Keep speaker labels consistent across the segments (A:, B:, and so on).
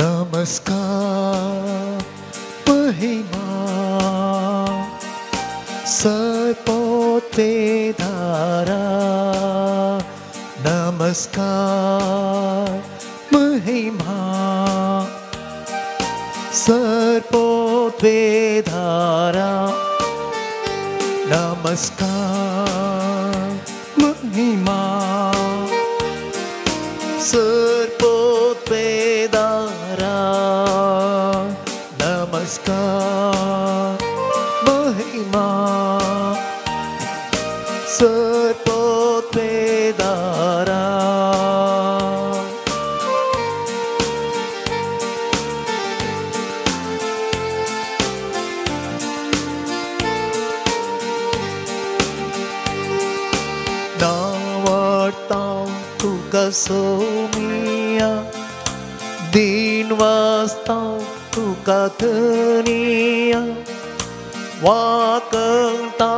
A: नमस्कार महिमा सर्पोते धारा नमस्कार महिमा सर्पोते धारा नमस्कार महिमा सर्पोते धारा नमस्कार महिमा सर्पोते धारा नावडता तुका सोमिया दिन वाजता तुका धनिया वाकता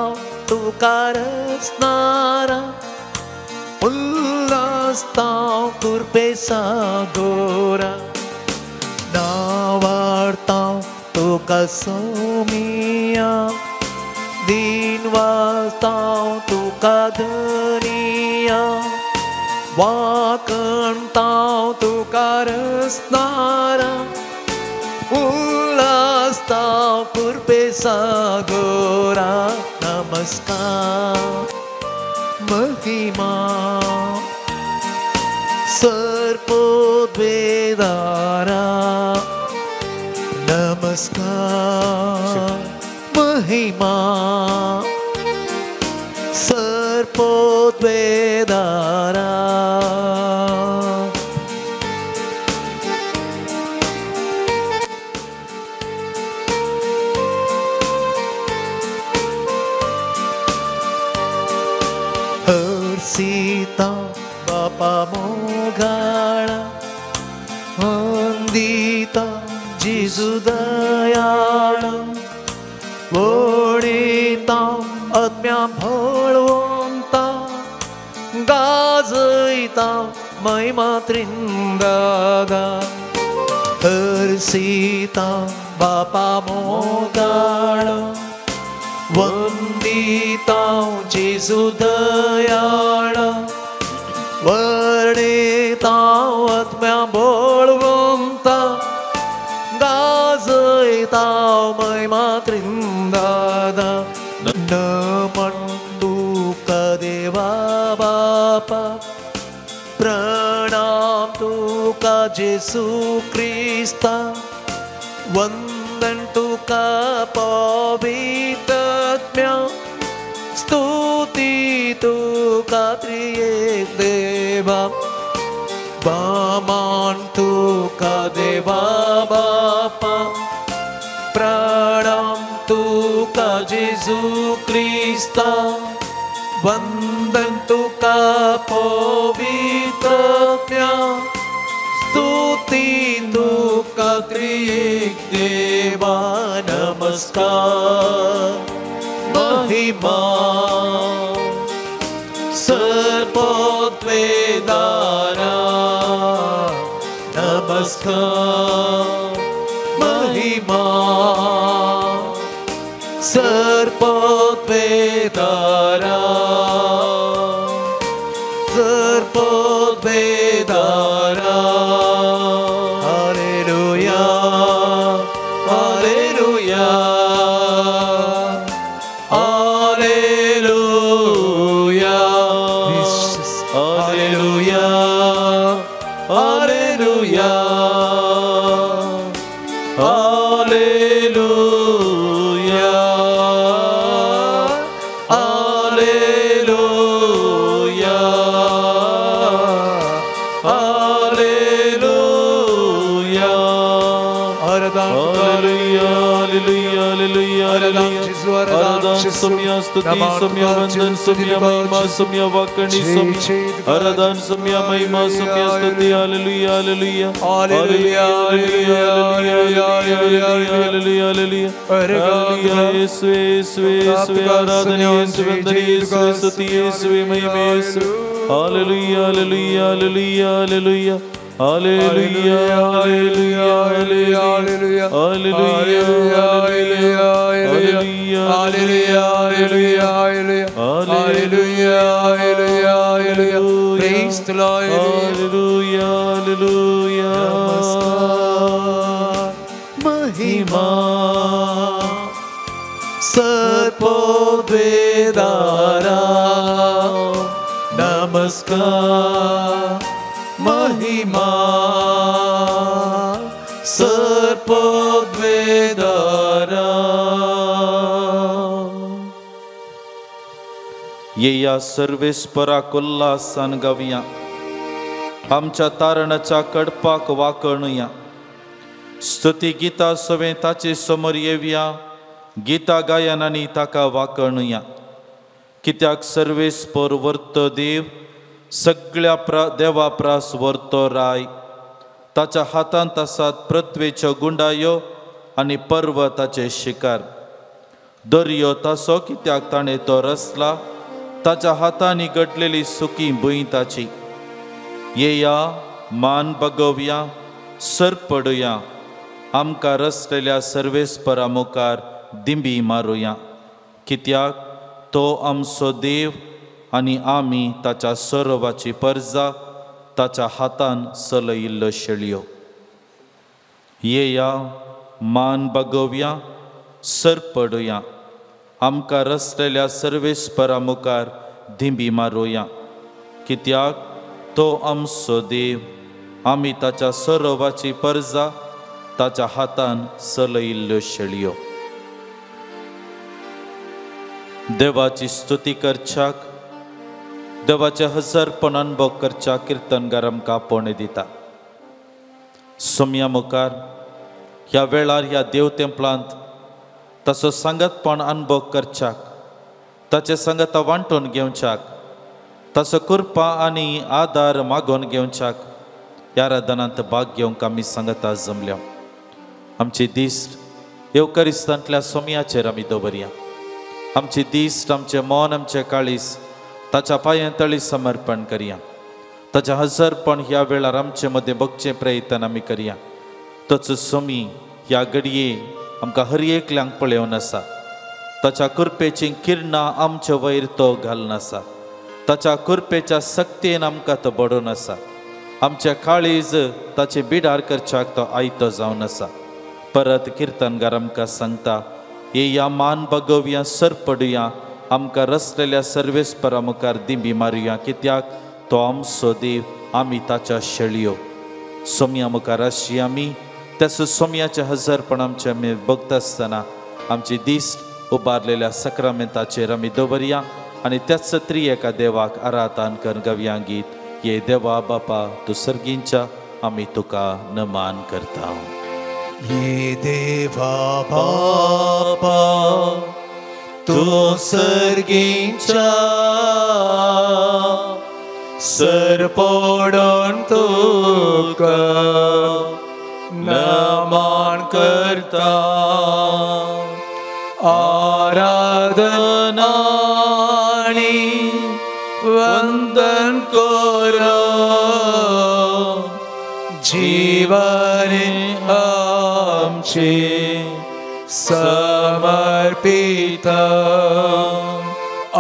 A: तुका रचनारा उल्लासता कृपे सागोरा नावडता तुका सोमिया दिन वाजता तुका धनिया वाकणता तुका रचनारा उल्लासता कृपे सागोरा नमस्कार महिमा सर्पोद्वेदारा नमस्कार महिमा सर्पोद्वेदारा सीता बापा मोगाळा वंदिता जेजू दयाळा वळिता आत्म्या भळवंता गाजयता महिमा त्रिंदादा हर्षिता बापा मोगाळा वंदिता जेजू दयाळा वर्णिता आत्म्या बळवंता गाजयता महिमा त्रिंदादा नमन तुका देवा बापा प्रणाम तुका जेसू क्रिस्ता वंदन तुका पवित्र स्तुती तुका त्रिएक देवा बामान तुका देवा बापा प्रणाम तुका जेजू क्रिस्ता वंदन तुका पवित्र स्तुती तुका त्रिएक देवा नमस्कार महिमा सर्पोद्वेदारा नमस्कार महिमा सर्पोद्वेदारा सर्पोद्वेदारा hallelujah hallelujah hallelujah hallelujah hallelujah hallelujah hallelujah hallelujah
B: hallelujah hallelujah hallelujah hallelujah आराधन सम्या स्तुति सम्या वंदन सम्या महिमा सम्या वाकणी सम्या आराधन सम्या महिमा सम्या स्तुति hallelujah hallelujah hallelujah hallelujah hallelujah hallelujah hallelujah यीशुवे यीशुवे यीशुवे आराधन यीशु वंदन यीशु स्तुति यीशुवे महिमा Yeshu hallelujah hallelujah hallelujah hallelujah hallelujah hallelujah
A: Hallelujah, hallelujah, hallelujah, hallelujah, hallelujah, hallelujah. Praise the Lord. Hallelujah, hallelujah.
B: Namaskar, Mahima, Sarpodvedara. Namaskar, Mahima, Sarpodvedara.
C: येया सर्वेस्पराक उल्हासान गावया, आमच्या तारणाच्या कडपाक वाकणुया. स्तुती गिता सवें ताचे समोर येवया, गीता गायन आनी ताका वाकणुया. कित्याक सर्वेस्पर वर्तो देव, सगळ्या देवा प्रास वर्तो राय. ताच्या हातांत आसात पृथ्वेच्यो गुंडायो आनी पर्वताचे शिकार. दर्यो तासो कित्याक ताणें तो रचला, ताच्या हातांनी घडलेली सुकी भूंय ताची. येया मान बगोवया, सर पडुया, आमकां रचलेल्या सर्वेस्परा मुखार दिंबी मारुया. कित्याक तो आमचो देव आनी आमी ताच्या सरोवाची परजा, ताच्या हातान सलयिल्ल्यो शेळयो. येया मान बगोवया, सर पडुया, आमकां रचलेल्या सर्वेस्परा मुखार दिंबी मारुया. कित्याक तो आमचो देव, आमी ताच्या सरोवाची परजा, ताच्या हातान सलयिल्ल्यो शेळयो. देवाची स्तुती करच्याक, देवाचे हजारपण अनुभव करच्या किर्तनगार आमकां आपोवणें दिता. सोम्या मुखार ह्या वेळार ह्या देव तेंपलांत ताचो सांगतपण अनुभव करच्याक, ताचे सांगता वांटून घेवच्याक, ताचो कृपा आनी आदार मागोवन घेवच्याक ह्या आराधनांत भाग घेवंक आमी सांगता जमल्या. आमची दिश्ट येवकरिस्तांतल्या सोम्याचेर आमी दवरया. आमची दिश्ट, आमचें मन, आमचें काळीस ताच्या पांयां तळी समर्पण करया. ताचें हजरपण ह्या वेळार आमचे मदें बगचें प्रयत्न आमी करया. तोच सोमी ह्या घडये आमकां हर एकल्यांक पळोवन आसा. ताच्या कृपेचीं किरणां आमचे वयर तो घालून आसा. ताच्या कृपेच्या सक्तेन आमकां तो बडोवन आसा. आमच्या काळीज ताचे बिडार करच्याक तो आयतो जावन आसा. परत किर्तनगार आमकां सांगता, येया मान बगोवया, सर पडुया, आमकां रचलेल्या सर्वेस्परा मुखार दिंबी मारुया. कित्याक तो आमचो देव, आमी ताच्या शेळयो. सोम्या मुखार आशी आमी त्याच सोम्याचें हजरपण आमचें आमी बगता आसतना आमची दिश्ट उबारलेल्या सक्रामेंताचेर आमी दवरया आनी त्याच त्रिएका देवाक आराधन कर गवया गीत. ये देवा बापा तूं सर्गींच्या, आमी तुका नमान करता.
B: ये देवा बापा तूं सर्गींच्या, सर पडून तुका नमन करता. आराधना आनी वंदन कर, जीवन आमचे समर्पित.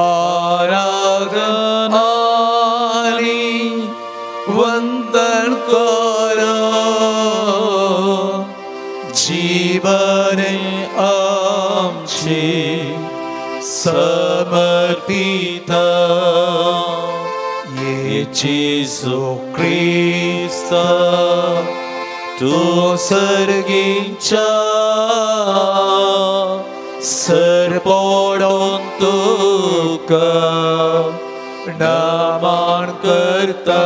B: आराधना आनी वंदन कर, जीवन आमचे समर्पित. ये जेजू क्रिस्ता तूं सर्गींच्या, सर पडून तुका नमन करता.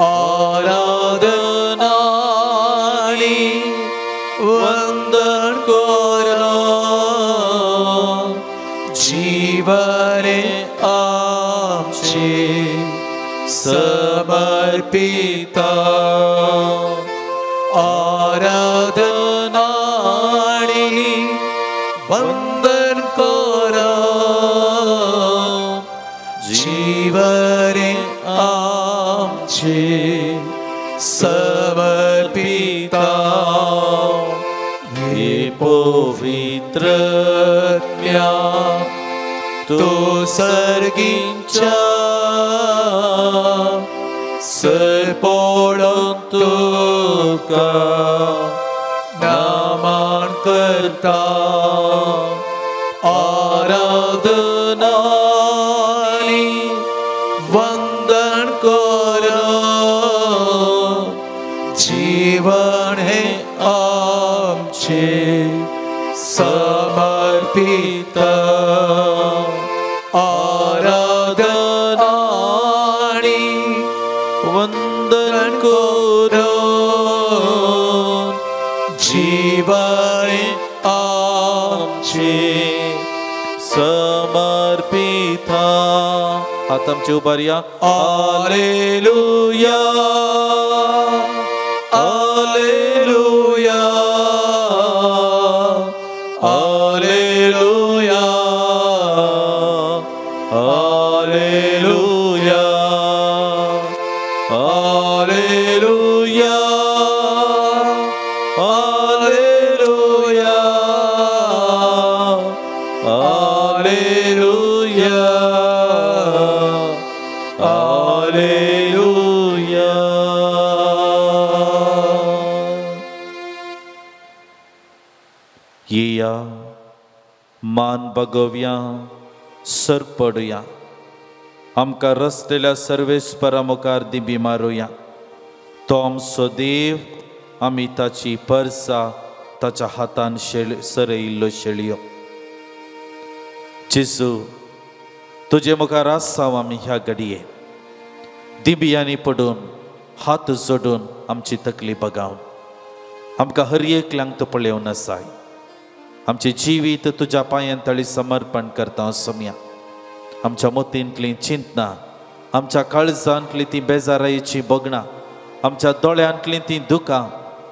B: आराधना आनी वंदन कर, जीवन आमचे समर्पित. आराधना आनी वंदन कर, जीवन आमचे समर्पित. समर्पिता हे पवित्र आत्म्या तो सर्गींच्या सरपोडोन तुका नामान करता आराधना वंदन करो जीवन हे आमचे समर्पित आराधना वंदन करो जीवन आमचे समर्पिता. हात आमचे उबारया. Hallelujah hallelujah hallelujah hallelujah hallelujah hallelujah hallelujah hallelujah. येया मान बगोवया सरपडुया आमकां रसलेल्या सर्वेस्परा मुखार दिबी मारुया. तो आमचो देव आमी ताची परसा ताच्या हातान सरयिल्ल्यो शेळयो. जेजू तुजे मुखार आसाव आमी ह्या घडये दिबियांनी पडून हात जोडून आमची तकली बगावन आमकां हर एकल्यांक तूं पळोवन आसाय. आमचें जिवीत तुज्या पांयां तळी समर्पण करता सोम्या. आमच्या मोतींतलीं चिंतना आमच्या काळजांतली ती बेजारायेची भोगणां आमच्या दोळ्यांतलीं तीं दुकां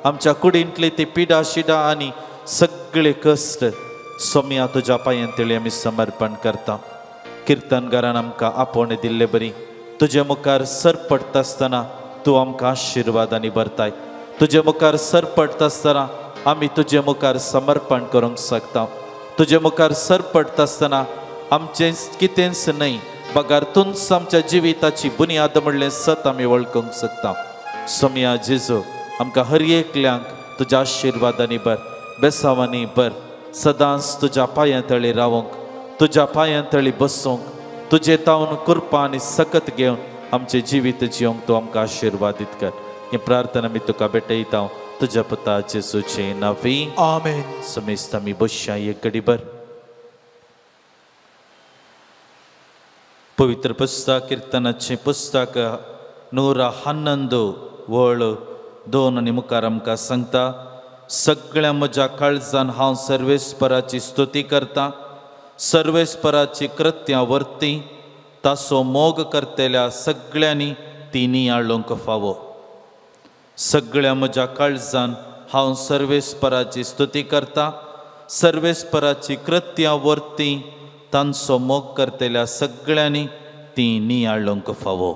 B: आमच्या कुडींतली ती पिडा शिडा आनी सगळे कश्ट सोम्या तुज्या पांयां तळी आमी समर्पण करता. किर्तनगारान आमकां आपोवणें दिल्ले बरी तुजे मुखार सरपडटा आसतना तूं आमकां आशिर्वादांनी भरताय. तुजे मुखार सरपडटा आसतना आमी तुजे मुखार समर्पण करूंक शकता. तुजे मुखार सरपडटा आसतना आमचें कितेंच न्हय बगार तूंच आमच्या जिविताची बुन्याद म्हणलें सत आमी वळखूंक शकता. सोम्या जेजू आमकां हर एकल्यांक तुज्या आशिर्वादांनी भर बेसावांनी भर. सदांच तुज्या पांयां तळी रावंक तुज्या पांयां तळी बसूंक तुजे तावन कृपा आनी सकत घेवन आमचें जिवीत जिवंक तूं आमकां आशिर्वादीत कर. ही प्रार्थना आमी तुका भेटयता तुज्या पुता जेजूचे नांवी
A: आमेन.
C: समेस्त आमी बसया एक घडीभर. पवित्र पुस्तक किर्तनाचें पुस्तक 111 वळ 2 आनी मुखार आमकां सांगता सगळ्या म्हज्या काळजान हांव सर्वेस्पराची स्तुती करता सर्वेस्पराची कृत्यां वर्ती ताचो मोग करतल्या सगळ्यांनी ती नियाळूंक फावो. सगळ्या म्हज्या काळजान हांव सर्वेस्पराची स्तुती करता सर्वेस्पराची कृत्यां वर्ती तांचो मोग करतल्या सगळ्यांनी ती नियाळूंक फावो.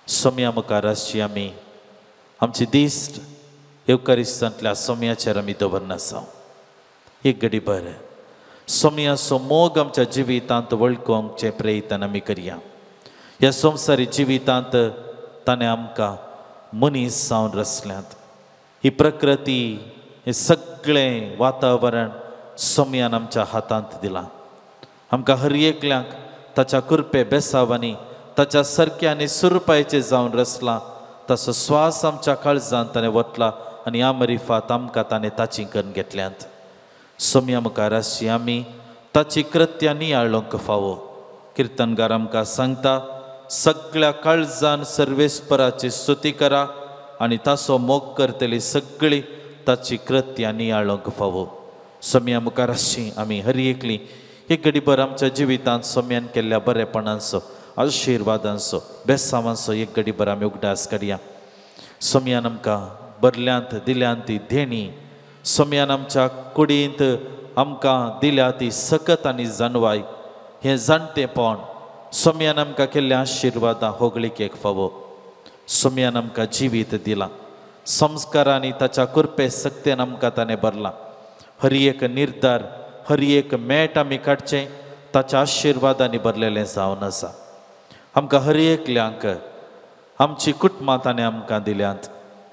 C: सोम्या मुखार आसची आमी आमची दिश्ट येवकारिस्तांतल्या सोम्याचेर आमी दवरनासाव. एक घडी बरें सोम्याचो मोग आमच्या जिवितांत वळखूंकचें प्रयत्न आमी करया. ह्या संवसारी जिवितांत ताणें आमकां मनीस जावन रचल्यात. ही प्रकृती हें सगळें वातावरण सोम्यान आमच्या हातांत दिलां. आमकां हर एकल्यांक ताच्या कृपे बेसावांनी ताच्या सारक्यांनी सुरपायचें जावन रचलां. ताचो स्वास आमच्या काळजांत ताणें वतला आनी ह्या मरिफात आमकां ताणें ताची करून घेतल्यांत. सोम्या मुखार आसची आमी ताची कृत्यां नियाळूंक फावो. किर्तनगार आमकां सांगता सगळ्या काळजान सर्वेस्पराची स्तुती करा आनी ताचो मोग करतली सगळी ताची कृत्यां नियाळूंक फावो. सोम्या मुखार आसची आमी हर एकली एक घडीभर आमच्या जिवितांत सोम्यान केल्ल्या बरेपणांचो आशिर्वादांचो बेसावांचो एक घडीभर आमी उगडास करया. सोम्यान आमकां बरल्यांत दिल्यांत ती देणी सोम्यान आमच्या कुडींत आमकां दिल्या ती सकत आनी जानवाय हें जाणटेपण सोम्यान आमकां केल्ल्या आशिर्वादां होगळीक एक फावो. सोम्यान आमकां जिवीत दिलां. संस्कारांनी ताच्या कृपे सक्तेन आमकां ताणें भरला. हर एक निर्धार हर एक मेट आमी काडचें ताच्या आशिर्वादांनी भरलेलें जावन आसा. आमकां हर एकल्यांक आमची कुटुंबां ताणें आमकां दिल्यांत,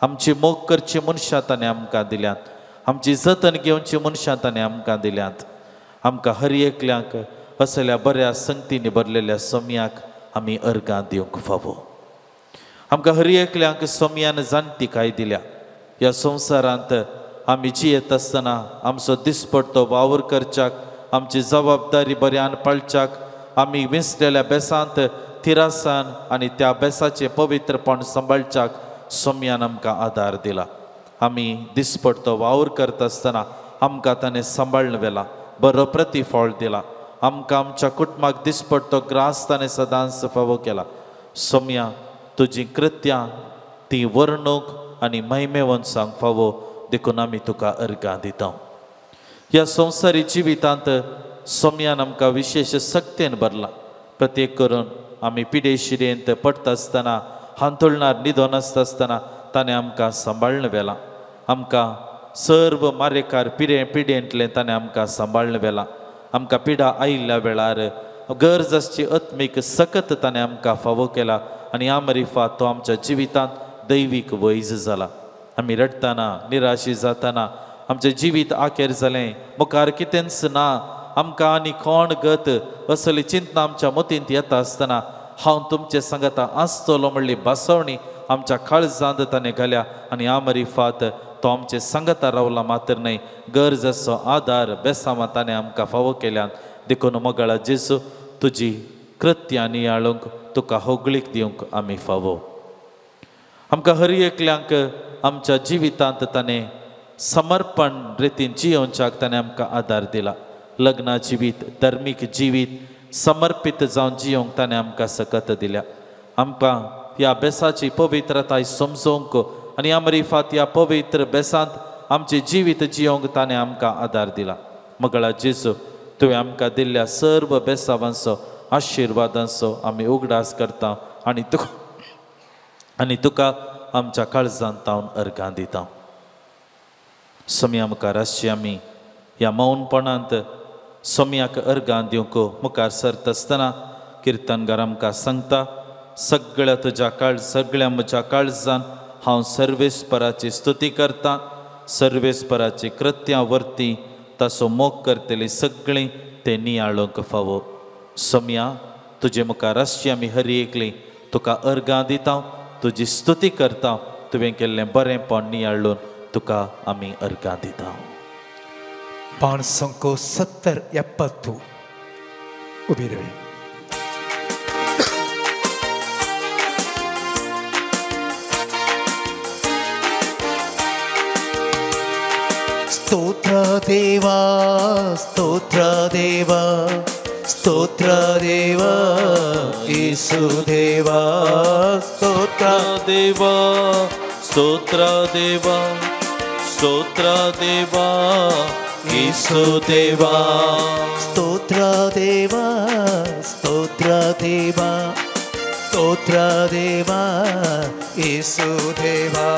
C: आमची मोग करची मनशां ताणें आमकां दिल्यांत, आमची जतन घेवची मनशां ताणें आमकां दिल्यांत. आमकां हर एकल्यांक असल्या बऱ्या संगतींनी भरलेल्या सोम्याक आमी अर्गां दिवंक फावो. आमकां हर एकल्यांक सोम्यान जाणतिकाय दिल्या. ह्या संवसारांत आमी जियेत आसतना आमचो दिसपडतो वावर करच्याक, आमची जबाबदारी बऱ्यान पाळच्याक, आमी विंचलेल्या बेसांत थिरासान आनी त्या बेसाचें पवित्रपण सांबाळच्याक सोम्यान आमकां आदार दिला. आमी दिसपडतो वावर करता आसतना आमकां ताणें सांबाळून व्हेला, बरो प्रतिफळ दिला. आमकां आमच्या कुटुंबाक दिसपडतो ग्रास ताणें सदांच फावो केला. सोम्या तुजी कृत्यां ती वर्णूक आनी महिमेवन सांग फावो, देखून आमी तुका अर्गां दिता. ह्या संवसारी जिवितांत सोम्यान आमकां विशेश सक्तेन भरला. प्रत्येक करून आमी पिडे शिरेंत पडटा आसतना, हांतुळणार न्हिदोन आसता आसतना ताणें आमकां सांबाळून व्हेलां. आमकां सर्व मारेकार पिडेंतलें ताणें आमकां सांबाळून व्हेलां. आमकां पिडा आयिल्ल्या वेळार गरज आसची आत्मीक सकत ताणें आमकां फावो केला आनी आमरिफा तो आमच्या जिवितांत दैवीक वैज जाला. आमी रडटना निराशी जातना आमचें जिवीत आखेर जालें, मुखार कितेंच ना, आमकां आनी कोण गत असली चिंतना आमच्या मतींत येता आसतना हांव तुमचे सांगता आसतलो म्हणली भासवणी आमच्या काळजांत ताणें घाल्या आनी आमरिफात तो आमचे सांगता रावला मात्र न्हय, गरज आसचो आदार बेसांवां ताणें आमकां फावो केल्यान. देखून मोगाळा जेजू तुजी कृत्यां नियाळूंक तुका होगळीक दिवंक आमी फावो. आमकां हर एकल्यांक आमच्या जिवितांत ताणें समर्पण रितीन जियोवच्याक ताणें आमकां आदार दिला. लग्न जिवीत, धर्मीक जिवीत समर्पीत जावन जियोवंक ताणें आमकां सकत दिल्या. आमकां ह्या बेसाची पवित्रताय समजोवंक आनी आमरिफात ह्या पवित्र बेसांत आमचें जिवीत जियोवंक ताणें आमकां आदार दिला. मगळा जेजू तुवें आमकां दिल्ल्या सर्व बेसावांचो आशिर्वादांचो आमी उगडास करता आनी तुका आमच्या काळजांत तावन अर्गां दिता. सोम्या मुखार आसची आमी ह्या मौनपणांत सोम्याक अर्गां दिवंक मुखार सरता आसतना किर्तनगार आमकां सांगता, सगळ्या तुज्या सगळ्या म्हज्या काळजान हांव सर्वेस्पराची स्तुती करता, सर्वेस्पराची कृत्यां वरती ताचो मोग करतली सगळीं ते नियाळूंक फावो. सोम्या तुजे मुखार आसची आमी हर एकली तुका अर्गां दिता, तुजी स्तुती करता, तुवें केल्लें बरेंपण नियाळून तुका आमी अर्गां दिता.
A: 570 70 उबी रावी. स्तोत्र देवा, स्तोत्र देवा, स्तोत्र देवा, येशू देवा, स्तोत्र
B: देवा, स्तोत्र देवा, स्तोत्र देवा, येशू देवा,
A: स्तोत्र देवा, स्तोत्र देवा, स्तोत्र देवा, येशू देवा,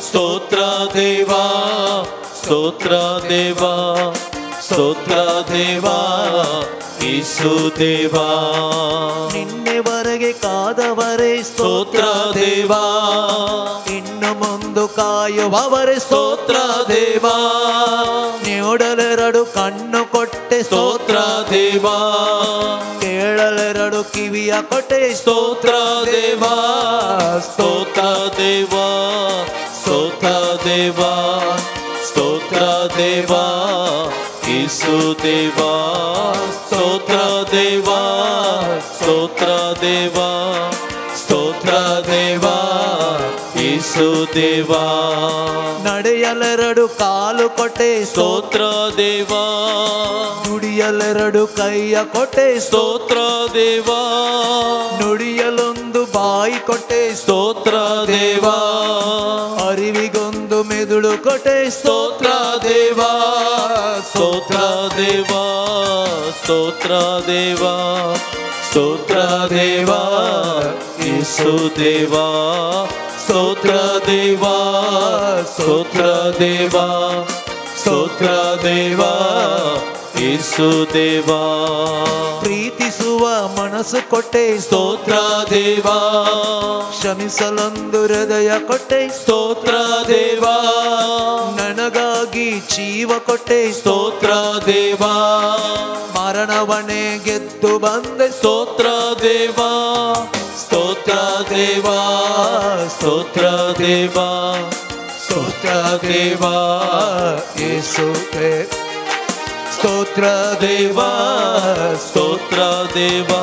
B: स्तोत्र देवा, स्तोत्र देवा, स्तोत्र देवा, येशू देवा.
A: ನಿನ್ನೆವರೆಗೆ ಕಾದವರೇ
B: ಸ್ತೋತ್ರ ದೇವಾ,
A: ಇನ್ನು ಮುಂದು ಕಾಯುವವರೇ
B: ಸ್ತೋತ್ರ ದೇವಾ,
A: ನೋಡಲೆರಡು ಕಣ್ಣು ಕೊಟ್ಟೆ
B: ಸ್ತೋತ್ರ ದೇವಾ,
A: ಕೇಳಲೆರಡು ಕಿವಿಯ ಕೊಟ್ಟೆ
B: ಸ್ತೋತ್ರ ದೇವಾ, ಸ್ತೋತ್ರ ದೇವಾ, ಸ್ತೋತ್ರ ದೇವಾ, ಸ್ತೋತ್ರ ದೇವಾ, ಯೇಸು ದೇವಾ, ಸ್ತೋತ್ರ ದೇವಾ, ಸ್ತೋತ್ರ ದೇವಾ, ಸ್ತೋತ್ರ ದೇವಾ, ಯೇಸು ದೇವಾ.
A: ನಡೆಯಲೆರಡು ಕಾಲು ಕೊಟ್ಟೆ
B: ಸ್ತೋತ್ರ ದೇವಾ,
A: ನುಡಿಯಲೆರಡು ಕೈಯ ಕೊಟ್ಟೆ
B: ಸ್ತೋತ್ರ ದೇವಾ,
A: ನುಡಿಯಲೊಂದು ಬಾಯಿ ಕೊಟ್ಟೆ
B: ಸ್ತೋತ್ರ ದೇವಾ,
A: ಅರಿವಿಗೊಂದು ಮೆದುಳು ಕೊಟ್ಟೆ
B: ಸ್ತೋತ್ರ ದೇವಾ, ಸ್ತೋತ್ರ ದೇವಾ, ಸ್ತೋತ್ರ ದೇವಾ, ಸ್ತೋತ್ರ ದೇವಾ, ಯೇಸು ದೇವಾ, स्तोत्र देवा स्तोत्र देवा स्तोत्र देवा ಯೇಸು ದೇವಾ
A: ಪ್ರೀತಿಸುವ ಮನಸ್ಸು ಕೊಟ್ಟೆ
B: ಸ್ತೋತ್ರ ದೇವಾ
A: ಕ್ಷಮಿಸಲೊಂದು ಹೃದಯ ಕೊಟ್ಟೆ
B: ಸ್ತೋತ್ರ ದೇವಾ
A: ನನಗಾಗಿ ಜೀವ ಕೊಟ್ಟೆ
B: ಸ್ತೋತ್ರ ದೇವಾ
A: ಮರಣವನೇ ಗೆದ್ದು ಬಂದೆ
B: ಸ್ತೋತ್ರ ದೇವಾ ಸ್ತೋತ್ರ ದೇವಾ ಸ್ತೋತ್ರ ದೇವಾ ಸ್ತೋತ್ರ ದೇವಾ
A: ಯೇಸು ಸ್ತೋತ್ರ
B: ದೇವಾ ಸ್ತೋತ್ರ ದೇವಾ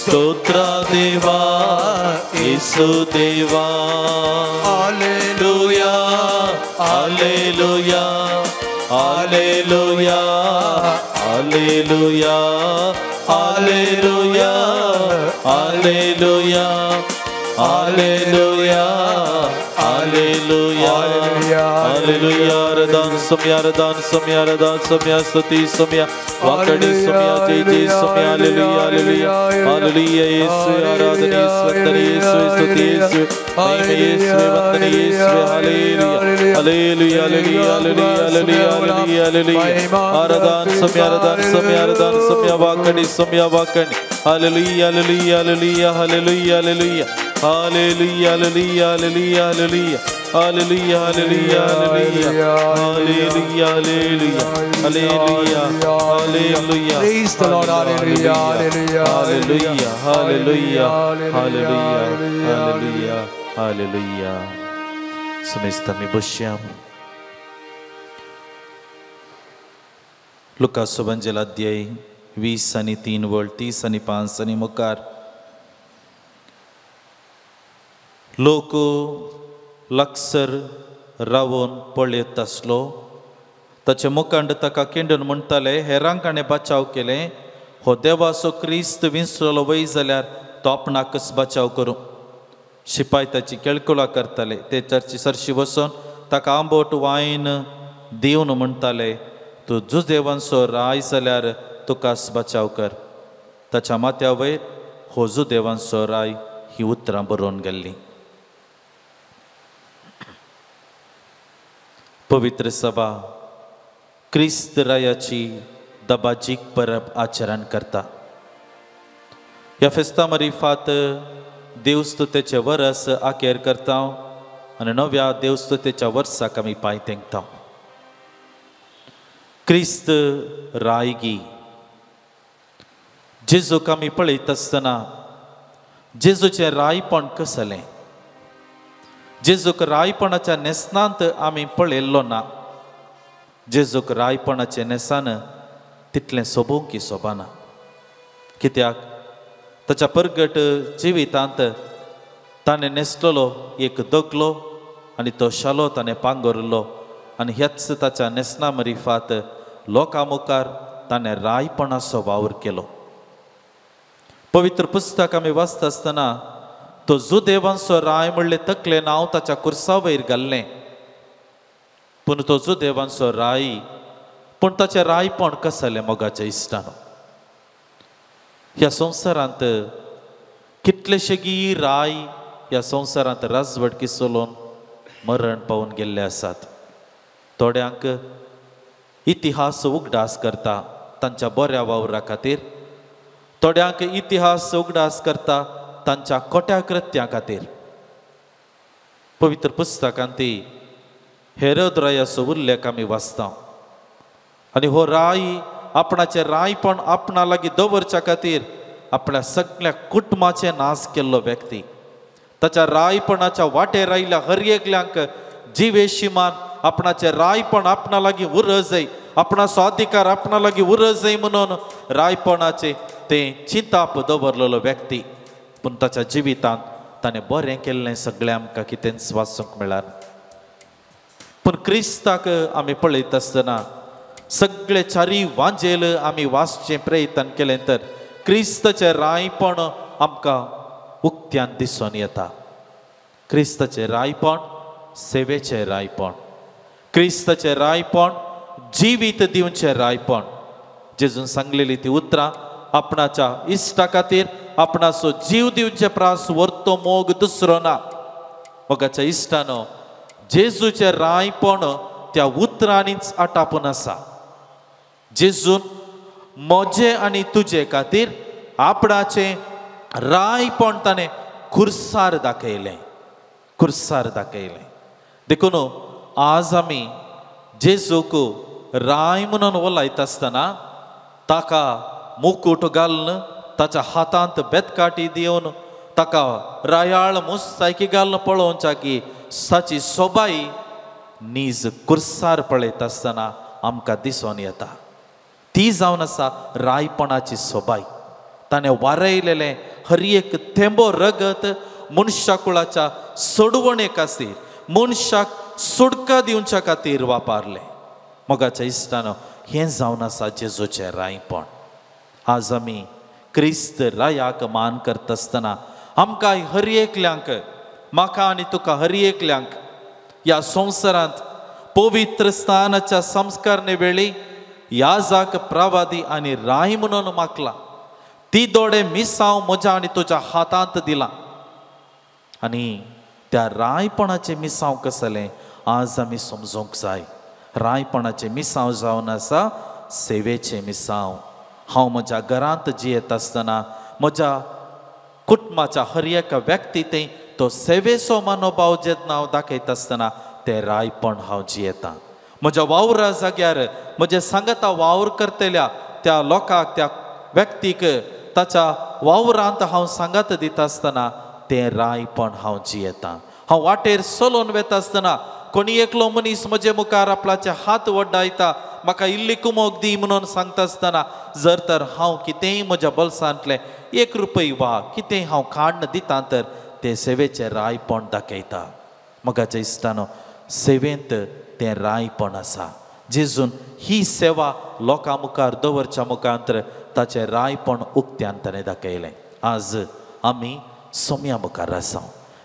B: ಸ್ತೋತ್ರ ದೇವಾ ಯೇಸು ದೇವಾ hallelujah hallelujah hallelujah hallelujah hallelujah hallelujah hallelujah hallelujah hallelujah Aradhana ಸಮಯ ಆರಾಧನ ಸಮಯ ಆರಾಧನ ಸಮಯ ಸ್ತುತಿ ಸಮಯ ವಾಕಡಿ ಸಮಯ ಜಯ ಜಯ ಸಮಯ ಹಲ್ಲೆಲೂಯಾ ಹಲ್ಲೆಲೂಯಾ ಹಲ್ಲೆಲೂಯಾ ಯೇಸುವೇ ಆರಾಧನೆ ವಂದನೆ ಯೇಸುವೇ ಸ್ತುತಿ ಯೇಸುವೇ ಮಹಿಮೆ ಯೇಸುವೇ ವಂದನೆ ಯೇಸುವೇ hallelujah hallelujah hallelujah hallelujah hallelujah hallelujah ಆರಾಧನ ಸಮಯ ಆರಾಧನ ಸಮಯ ಆರಾಧನ ಸಮಯ ವಾಕಡಿ ಸಮಯ ವಾಕಡಿ hallelujah hallelujah hallelujah hallelujah hallelujah hallelujah hallelujah hallelujah hallelujah hallelujah hallelujah hallelujah hallelujah hallelujah
A: Praise the Lord. Hallelujah. Hallelujah.
B: Hallelujah hallelujah hallelujah hallelujah hallelujah ಸಮಸ್ತಮಿ ಬಶ್ಯಾಮ್ लुकास वंजेल अध्याय 20 आनी 3 वळ 30 आनी 5 आनी मुखार लोक लागसर रावन पळयत आसलो ताचे मुखांड ताका किंडून म्हणटाले हेरांक हाणें बचाव केलें हो देवाचो क्रिस्त विसरलो वय जाल्यार तो आपणाकच बचाव करूं. शिपाय ताची केळकुळा करताले ते चर्ची सरशी वचून ताका आंबट वायन दिवन म्हणटाले तूं जुदेवांचो राय जाल्यार तुकाच बचाव कर. ताच्या माथ्या वयर हो जुदेवांचो राय ही उतरां बरोवन गेल्लीं. पवित्र सभा क्रिस्त रायाची दबाजीक परब आचरण करता. ह्या फेस्ता मरिफात देवस्तुतेचे वरस आकेर करता आनी नव्या देवस्तुतेच्या वर्साक आमी पांय तेंकता. क्रिस्त रायगी जेजूक आमी पळयत आसतना जेजूचें रायपण कसलें जेजूक रायपणाच्या न्हेसणांत आमी पळयल्लो ना. जेजूक रायपणाचें न्हेसान तितलें सोबोवंक सोबाना कित्याक ताच्या परगट जिवितांत ताणें न्हेसलेलो एक दगलो आनी तो शालो ताणें पांगुरलो आनी ह्याच ताच्या न्हेसणा मरिफात लोकां मुखार ताणें रायपणाचो वावर केलो. पवित्र पुस्तक आमी वाचता आसतना तो जुदेवांचो राय म्हणले तकलें नांव ताच्या कुर्सा वयर घाल्लें पूण तो जुदेवांचो राय पूण ताचें रायपण कसलें मोगाच्या इश्टानो. ह्या संवसारांत कितलेशेगी राय ह्या संवसारांत राजवटकी चलोवन मरण पावून गेल्ले आसात. थोड्यांक इतिहास उगडास करता तांच्या बऱ्या वावरा खातीर, थोड्यांक इतिहास उगडास करता तांच्या खोट्या कृत्यां खातीर. पवित्र पुस्तकांत हेरोद रायाचो उल्लेख आमी वाचता आनी हो राय आपणाचें रायपण आपणा लागीं दवरच्या खातीर आपल्या सगळ्या कुटुंबाचें नाश केल्लो व्यक्ती. ताच्या रायपणाच्या वाटेर आयिल्ल्या हर एकल्यांक जिवेशिमान आपणाचें रायपण आपणा लागीं उरत जाय, आपणाचो अधिकार आपणा लागीं उरत जाय म्हणून रायपणाचें तें चिंताप दवरलेलो व्यक्ती. पूण ताच्या जिवितांत ताणें बरें केल्लें सगळें आमकां कितेंच वाचूंक मेळना. पूण क्रिस्ताक आमी पळयत आसतना सगळे चारी वांजेल आमी वाचचें प्रयत्न केलें तर क्रिस्ताचें रायपण आमकां उक्त्यान दिसून येता. क्रिस्ताचें रायपण सेवेचें रायपण, क्रिस्ताचें रायपण जिवीत दिवचें रायपण. जेजून सांगलेली ती उतरां आपणाच्या इश्टा खातीर आपणाचो जीव दिवचे प्रास व्हरतो मोग दुसरो ना.
C: मोगाच्या इश्टानो, जेजूचें रायपण त्या उतरांनीच आटापून आसा. जेजून म्हजे आनी तुजे खातीर आपणाचें रायपण ताणें खुर्सार दाखयलें, खुर्सार दाखयलें. देखून आज आमी जेजूक राय म्हणून वलायता आसतना ताका मुकूट घालून, ताच्या हातांत बेतकाटी दिवन, ताका रायाळ मुस्तायकी घालून पळोवच्या की ताची सोबाई नीज कुर्सार पळयता आसतना आमकां दिसून येता. ती जावन आसा रायपणाची सोबाई. ताणें वारयलेलें हर एक थेंबो रगत मनशा कुळाच्या सोडवणे खातीर, मनशाक सुटका दिवच्या खातीर वापरलें. मोगाच्या इश्टानो, हें जावन आसा जेजूचें रायपण. आज आमी क्रिस्त रायाक मान करता आसतना आमकां हर एकल्यांक, म्हाका आनी तुका हर एकल्यांक ह्या संवसारांत पवित्र स्थानाच्या संस्कारणे वेळी याजाक प्रवादी आनी राय म्हणून मागला. ती दोडे मिसांव म्हज्या आनी तुज्या हातांत दिला. आनी त्या रायपणाचें मिसांव कसलें आज आमी समजूंक जाय. रायपणाचें मिसांव जावन आसा सेवेचें मिसांव. हांव म्हज्या घरांत जियेत आसतना म्हज्या कुटुंबाच्या हर एका व्यक्ती थंय तो सेवेचो मनोभाव जेन्ना हांव दाखयता आसतना तें रायपण हांव जियेतां. म्हज्या वावरा जाग्यार म्हज्या सांगाता वावर करतल्या त्या लोकांक, त्या व्यक्तीक ताच्या वावरांत हांव सांगात दिता आसतना तें रायपण हांव जियेतां. हांव वाटेर चलोवन वता आसतना कोणी एकलो मनीस म्हजे मुखार आपल्याचे हात वड्डायता, म्हाका इल्ली कुमोक दी म्हणून सांगता आसतना जर तर हांव कितेंय म्हज्या बोल्सांतलें एक रुपय वा कितेंय हांव काडून दिता तर तें सेवेचें रायपण दाखयता. मोगाच्या इश्टानो, सेवेंत तें रायपण आसा. जेजून ही सेवा लोकां मुखार दवरच्या मुखांतर ताचें रायपण उक्त्यान ताणें दाखयलें. आज आमी सोम्या मुखार आसा.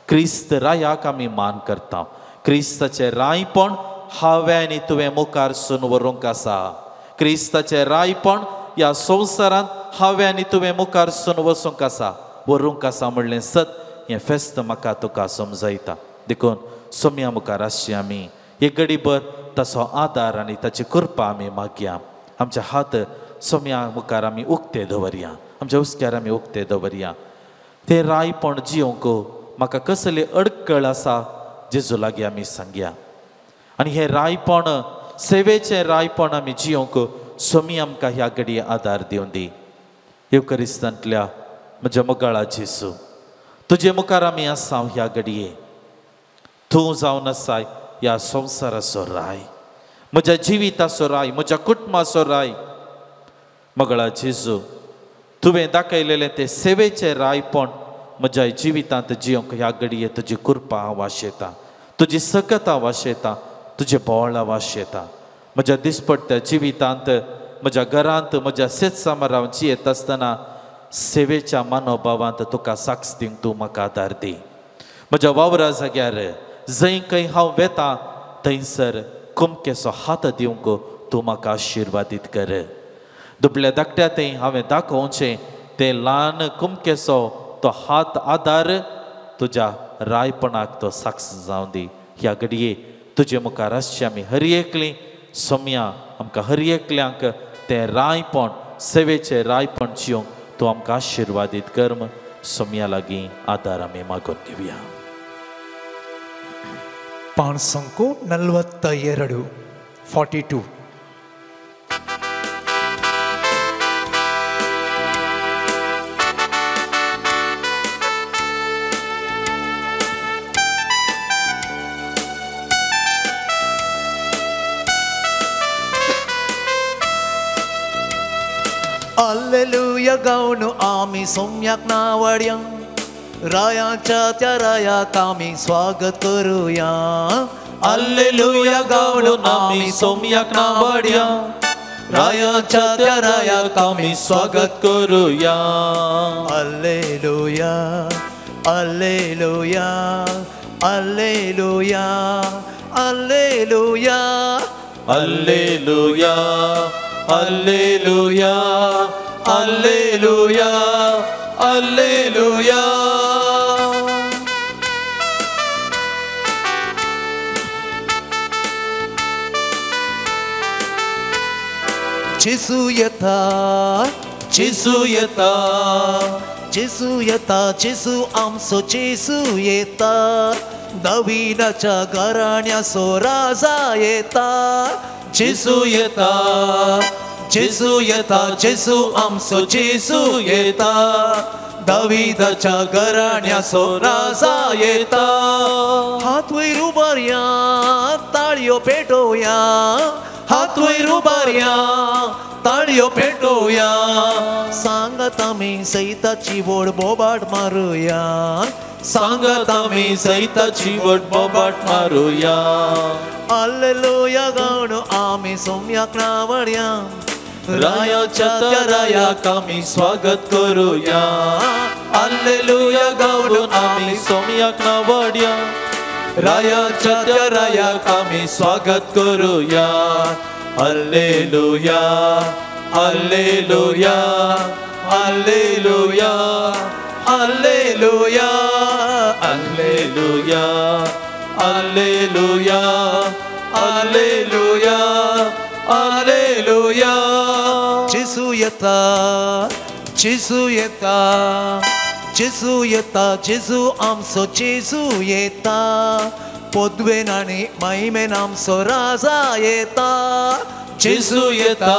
C: क्रिस्त रायाक आमी मान करता. क्रिस्ताचें रायपण हांवें आनी तुवें मुखार सून व्हरूंक आसा. क्रिस्ताचें रायपण ह्या संवसारांत हांवें आनी तुवें मुखार सून वचूंक आसा, व्हरूंक आसा म्हणलें सत हें फेस्त म्हाका तुका समजयता. देखून सोम्या मुखार आसची आमी एक घडीभर ताचो आदार आनी ताची कृपा आमी मागया. आमचे हात सोम्या मुखार आमी उक्ते दवरया, आमच्या हुस्क्यार आमी उक्ते दवरया. तें रायपण जियोंक म्हाका कसली अडकळ आसा जेजू लागीं आमी सांगया. आनी हें रायपण, सेवेचें रायपण आमी जियोंक सोमी आमकां ह्या घडये आदार दिवन दी. येवकरिस्तांतल्या म्हज्या मोगाळा जेजू, तुजे मुखार आमी आसा ह्या घडये. तूं जावन आसाय ह्या संवसाराचो राय, म्हज्या जिविताचो राय, म्हज्या कुटुंबाचो राय. मोगाळा जेजू, तुवें दाखयलेलें तें सेवेचें रायपण म्हज्या जिवितांत जियोंक ह्या घडये तुजी कृपा हांव वाशेता, तुजी सकत हांव वाशेता, तुजें बोळ हांव वाशेता. म्हज्या दिसपट्ट्या जिवितांत, म्हज्या घरांत, म्हज्या शेतसामार हांव जियेत आसतना सेवेच्या मनोभावांत तुका साक्ष दिवंक तूं म्हाका आदार दी. म्हज्या वावरा जाग्यार जंय खंय हांव वेता थंयसर कुमकेचो हात दिवंक तूं म्हाका आशिर्वादीत कर. दुबल्या धाकट्या थंय हांवें दाखोवचें तें ल्हान कुमकेचो तो हात आदार तुज्या रायपणाक तो साक्ष जावं दी. ह्या घडये तुजे मुखार आसची आमी हर एकली सोम्या आमकां हर एकल्यांक तें रायपण, सेवेचें रायपण जियोंक तूं आमकां आशिर्वादीत कर. सोम्या लागीं आदार आमी मागून घेवया.
A: पाणसंको 42, 42. Alleluia गावनु आमी सोम्याक नावड्या, रायाच्या त्या रायाक आमी स्वागत करूया.
B: Alleluia गावनु आमी सोम्याक नावड्या, रायाच्या त्या रायाक आमी स्वागत करूया.
A: Alleluia, alleluia, alleluia, alleluia,
B: alleluia, alleluia, alleluia, alleluia.
A: जेजू येता, जेजू येता, जेजू येता, जेजू आमचो जेजू येता, दाविदाच्या घराण्याचो राजा येता. जेजू येता, जेजू येता, जेजू आमचो जेजू येता, दाविदाच्या घराण्याचो राजा येता. हात वयर उबारया, ताळयो पेटोवया, हात वयर उबारया, ताळयो पेटोवया, सांगात आमी सैताची व्हड बोबाट मारुया,
B: सांगात आमी सैताची व्हड बोबाट मारुया.
A: हालेलुया गावन आमी सोम्याक नावडया,
B: रायाच्या त्या रायाक आमी स्वागत करुया. हालेलुया गावन आमी सोम्याक नावडया, रायाच्या त्या रायाक आमी स्वागत करुया. Hallelujah, hallelujah, hallelujah, hallelujah, hallelujah, hallelujah, hallelujah, hallelujah.
A: जेजू येता, जेजू येता, जेजू येता, जेजू आमचो जेजू येता, पदवेन आनी महिमेन आमचो राजा येता.
B: जेजू येता,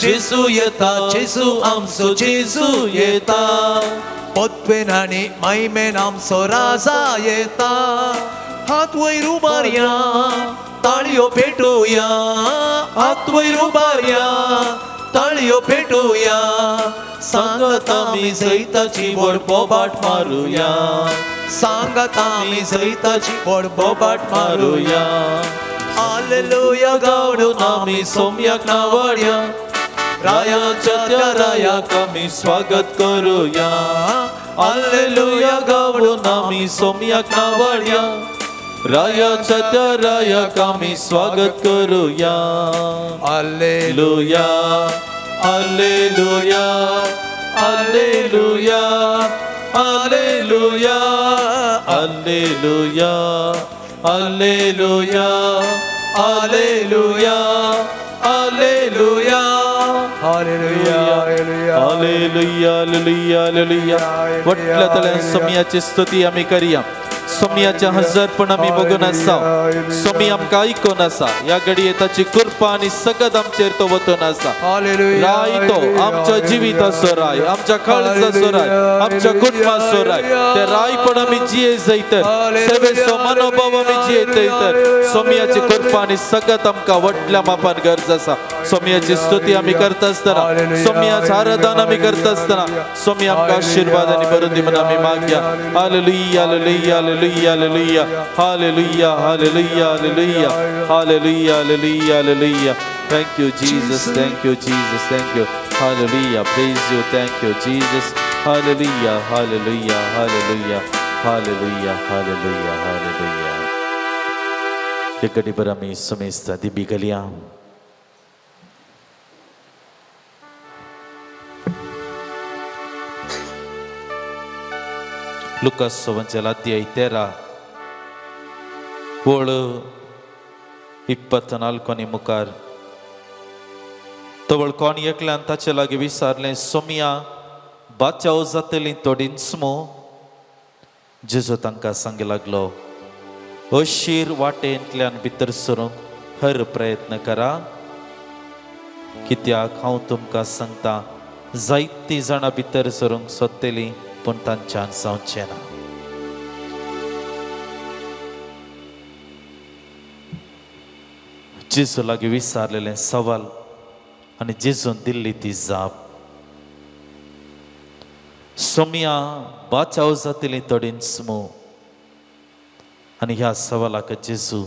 B: जेजू येता, जेजू आमचो जेजू येता,
A: पदवेन आनी महिमेन आमचो राजा येता. हात वयर उबारया, ताळयो पेटोवया, हात वयर उबारया, ताळयो पेटोवया,
B: सांगात आमी जैताची व्हड बोबाट मारुया,
A: सांगात आमी जैताची व्हड बोबाट
B: मारुया.
A: हालेलुया गावन
B: आमी सोम्याक नावडया, रायाच्या त्या रायाक आमी स्वागत करुया. हालेलुया गावन आमी सोम्याक नावडया, रायाच्या त्या रायाक आमी स्वागत करुया. Hallelujah, hallelujah, hallelujah, hallelujah, hallelujah, hallelujah, hallelujah, hallelujah.
D: Hallelujah,
B: hallelujah, hallelujah, hallelujah. वटल्या तल्यान सोम्याची स्तुती आमी करया. सोम्याचे हजरपण आमी बघून आसा, सोमी आमकां आयकून आसा. ह्या घडये ताची कृपा आनी सगत आमचेर तो वतून आसा. राय तो आमच्या जिविताचो राय, आमच्या काळजाचो राय, आमच्या कुटुंबाचो राय. ते रायपण आमी जिये जैतर, सेवेचो मनोभाव आमी जिये जैतर. सोम्याची कृपा आनी सगत आमकां व्हडल्या मापान गरज आसा. सोम्याची स्तुती आमी करता आसतना, सोम्याचें आराधन आमी करता आसतना, सोमी आमकां आशिर्वाद आनी बरो दी म्हूण आमी मागया. Hallelujah, hallelujah, hallelujah, hallelujah, hallelujah, hallelujah, hallelujah, hallelujah, hallelujah, hallelujah. Thank you Jesus, thank you Jesus, thank you. Hallelujah, praise you, thank you Jesus. Hallelujah, hallelujah, hallelujah, hallelujah, hallelujah, hallelujah. हे घडीभर आमी समेस्त दिबी घालया. लुकास अध्याय 13 ओळ 24 मुखार तवळ कोण एकल्यान ताचे लागीं विचारलें, सोम्या बाचाव जातली थोडींच मू? जेजू तांकां सांगी लागलो, अशीर वाटेंतल्यान भितर सरूंक हर प्रयत्न करा, कित्याक हांव तुमकां सांगता, जायतीं जाणां भितर सरूंक सोदतलीं पूण तांच्यान जावचें ना. जेजू लागीं विचारलेलें सवाल आनी जेजून दिल्ली ती जाप. सोम्या बाचाव जातली थोडींच मू? आनी ह्या सवालाक जेजू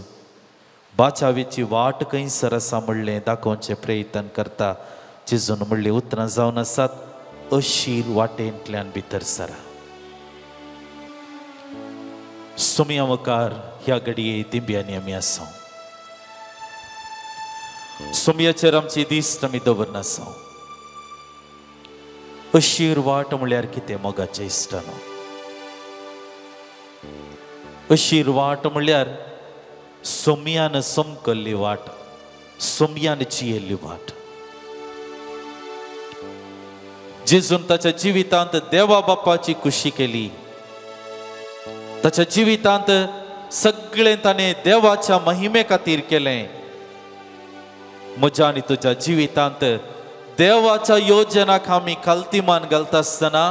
B: बाचावेची वाट खंयसर आसा म्हणलें दाखोवचें प्रयत्न करता. जेजून म्हणलीं उतरां जावन आसात, अशीर वाटेंतल्यान भितर सरा. सोम्या मुखार ह्या घडये दिंब्यांनी आमी आसा. सोम्याचेर आमची दिश्ट आमी दवरना आसा. अशीर वाट म्हळ्यार कितें मोगाचे इश्टानो? अशीर वाट म्हळ्यार सोम्यान समकल्ली वाट, सोम्यान जियेल्ली वाट.
C: जेजून ताच्या जिवितांत देवा बापाची खुशी केली. ताच्या जिवितांत सगळें ताणें देवाच्या महिमे खातीर केलें. म्हज्या आनी तुज्या जिवितांत देवाच्या योजनाक आमी खालतीमान घालता आसतना,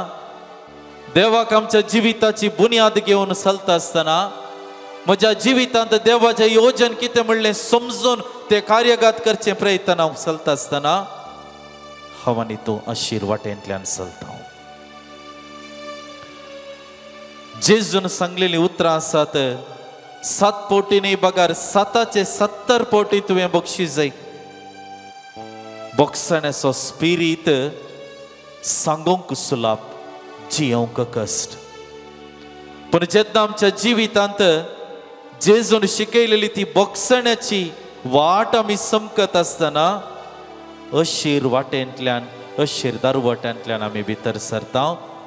C: देवाक आमच्या जिविताची बुन्याद घेवन चलता आसतना, म्हज्या जिवितांत देवाचें योजन कितें म्हणलें समजून तें कार्यगात करचें प्रयत्न हांव चलता आसतना हांव आनी तूं अशीर वाटेंतल्यान चलता. जेजून सांगलेलीं उतरां आसात, 7 पवटी न्ही बगर 7 70 पवटी तुवें बक्षीस जाय. बक्षण्याचो स्पिरीत सांगूंक सुलाप, जियोंक कश्ट. पूण जेन्ना आमच्या जिवितांत जेजून शिकयलेली ती बक्षण्याची वाट आमी समकत आसतना अशीर वाटेंतल्यान, अशीर दारवट्यांतल्यान आमी भितर सरता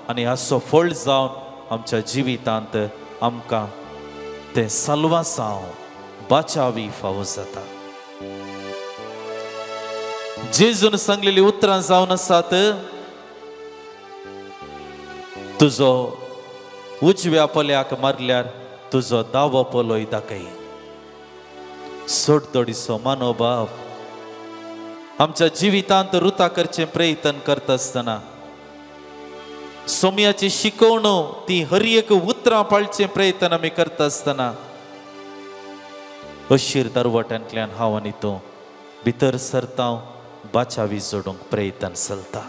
C: आनी हाचो फळ जावन आमच्या जिवितांत आमकां तें साल्वासांव बाचावी फावो जाता. जेजून सांगलेली उतरां जावन आसात, तुजो उजव्या पोल्याक मारल्यार तुजो दावो पोलोय दाखय. सोडतोडीचो मनोभाव आमच्या जिवितांत रुता करचें प्रयत्न करता आसतना, सोम्याची शिकवण ती हर एक उतरां पाळचें प्रयत्न आमी करता आसतना अशीर दरवट्यांतल्यान हांव आनी तूं भितर सरता, बाचावी जोडूंक प्रयत्न चलता.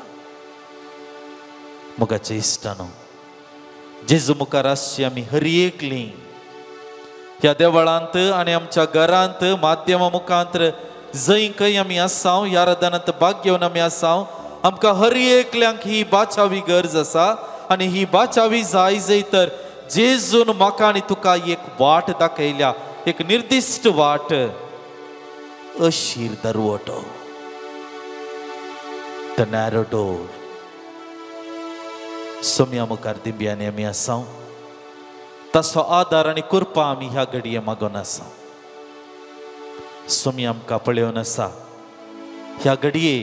C: मोगाच्या इश्टानो, जेजू मुखार आसची आमी हर एकली ह्या देवळांत आनी आमच्या घरांत माध्यमा मुखांत जंय खंय आमी आसाव, ह्या आराधनांत भाग घेवन आमी आसाव, आमकां हर एकल्यांक ही बाचावी गरज आसा. आनी ही बाचावी जाय जय तर जेजून म्हाका आनी तुका एक वाट दाखयल्या, एक निर्दिश्ट वाट, अशीर दरवटो, the narrow door. सोम्या मुखार दिंब्यांनी आमी आसाव, ताचो आदार आनी कृपा आमी ह्या घडये मागून आसा. सोमी आमकां पळोवन आसा ह्या घडये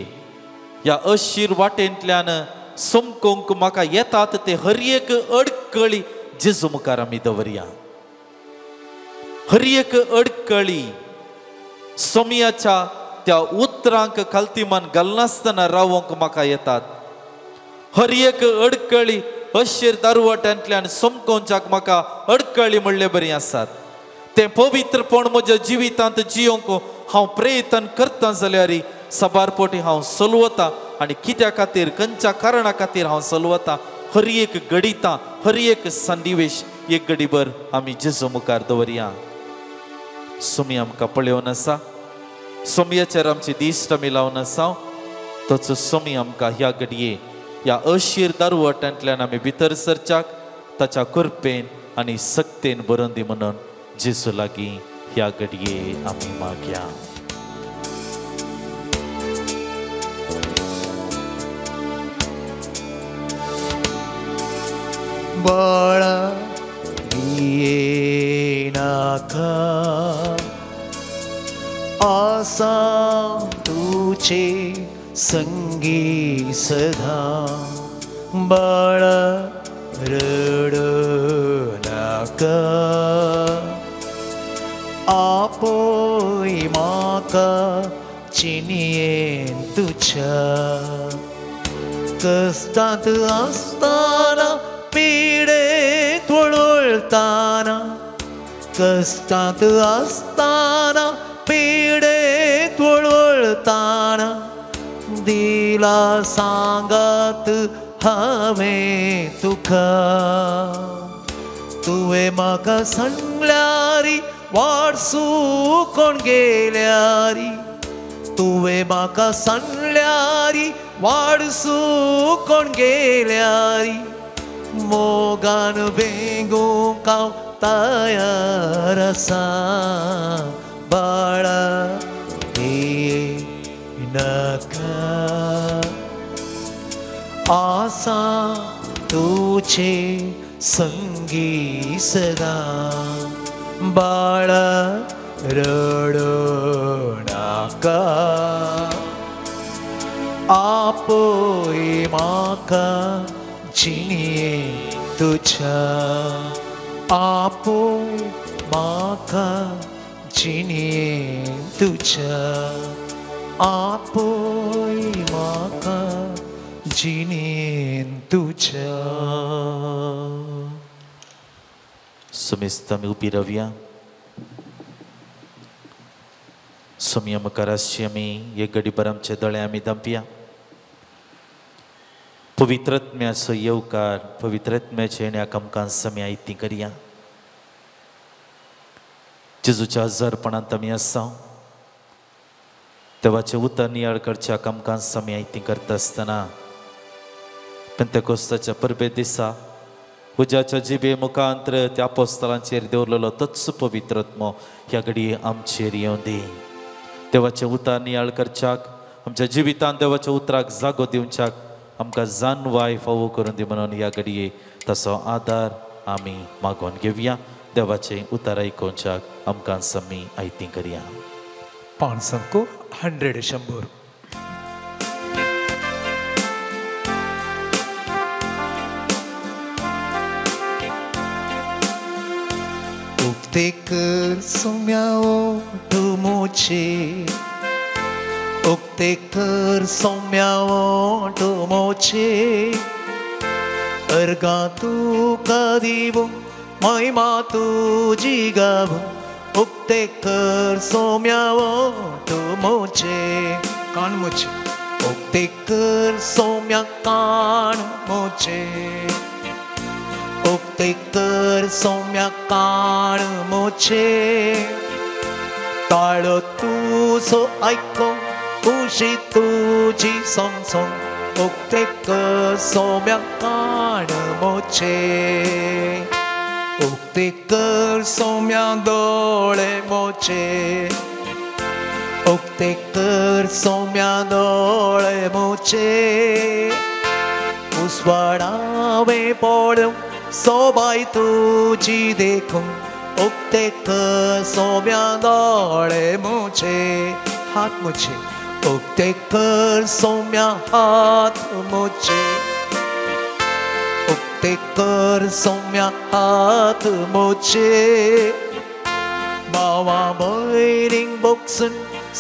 C: ह्या अशीर वाटेंतल्यान समकोंक म्हाका येतात ते हर एक अडकळी जेजू मुखार आमी दवरया. हर एक अडकळी सोमयाच्या त्या उतरांक खालतीमान घालनासतना रावोंक म्हाका येतात. हर एक अडकळी अशीर दारवट्यांतल्यान समकोंच्याक म्हाका अडकळी म्हणले बरी आसात. तें पवित्रपण म्हज्या जिवितांत जियोंक हांव प्रयत्न करता जाल्यार साबार पोटी हांव सलवता आनी कित्या खातीर, खंयच्या कारणा खातीर हांव सलवता, हर एक घडिता, हर एक सन्निवेश एक घडीभर आमी जेजू मुखार दवरया. सोमी आमकां पळोवन आसा, सोमयाचेर आमची दिश्ट आमी लावन आसा, तोच सोमी आमकां ह्या घडये ह्या अशीर दारवट्यांतल्यान आमी भितर सरच्याक ताच्या कृपेन आनी सक्तेन भरून दी म्हणून जेजू लागीं ह्या घडये आमी मागया.
A: बाळा भियेनाका, आसा तुझे संगी सदा. बाळा रडू नाका, आपोय म्हाका चिनयेन तुज्या. कश्टांत आसतना पिडेंत वळवळटाना, कश्टांत आसतना पिडेंत वळवळटाना, दिला सांगात हांवें तुका. तुवें म्हाका सांगल्यारी वाट सुकोन गेल्यारी, तुवें म्हाका सांगल्यारी वाट सुकोन गेल्यारी, मोगान बेगूंक हांव तयार आसा. बाळा भियेनाका, आसा तुझे संगी सदा. बाळा रडू नाका, आपोय म्हाका माका जिणये तुज्या आपोय माका जिणये तुज्या आपोय माका जिणेन तुज्या.
C: समेस्त आमी उबी रावया. सोमया मुखार आसची आमी एक घडीभर आमचे दोळे आमी धांपया. पवित्रत्म्याचो येवकार पवित्रत्म्याचे येण्याक आमकां समी आयती करया. जेजूच्या हजारपणांत आमी आसा. देवाचें उतर नियाळ करच्या आमकां समी आयती करता आसतना पेंतेकोस्ताच्या परबे दिसा उज्याच्या जिबे मुखांतर त्या आपोस्तलांचेर दवरलेलो तोच पवित्रत्मो ह्या घडये आमचेर येवं दी. देवाचें उतर नियाळ करच्याक आमच्या जिवितांत देवाच्या उतराक जागो दिवच्याक आमकां जानवाय फावो करून दी म्हणून ह्या घडये तसो आदार आमी मागोवन घेवया. देवाचें उतर आयकुच्याक आमकां समी आयती करया.
A: 500 100 उक्ते कर सोम्या ओठ मोचे उक्ते कर सोम्या ओठ मोचे अर्गा तुका दिवूं महिमा तुजी गावूं उक्ते कर सोम्या ओठ मोचे कान मोचे उक्ते कर सोम्या कान मोचे उक्ते कर सोम्या कान मोचे ताळो तुजो आयको खुशी तुजी सोंग उक्ते कर सोम्या कान मोचे उक्ते कर सोम्या दोळे मोचे उक्ते कर सोम्या दोळे मोचे उस्वाडावे पडूं सोबाय तुजी देखूं उक्ते कर सोम्या दोळे मोचे हात मोचे उक्ते कर सोम्या हात मोचे उक्ते कर सोम्या हात मोचे भावा भयणींक बोगसून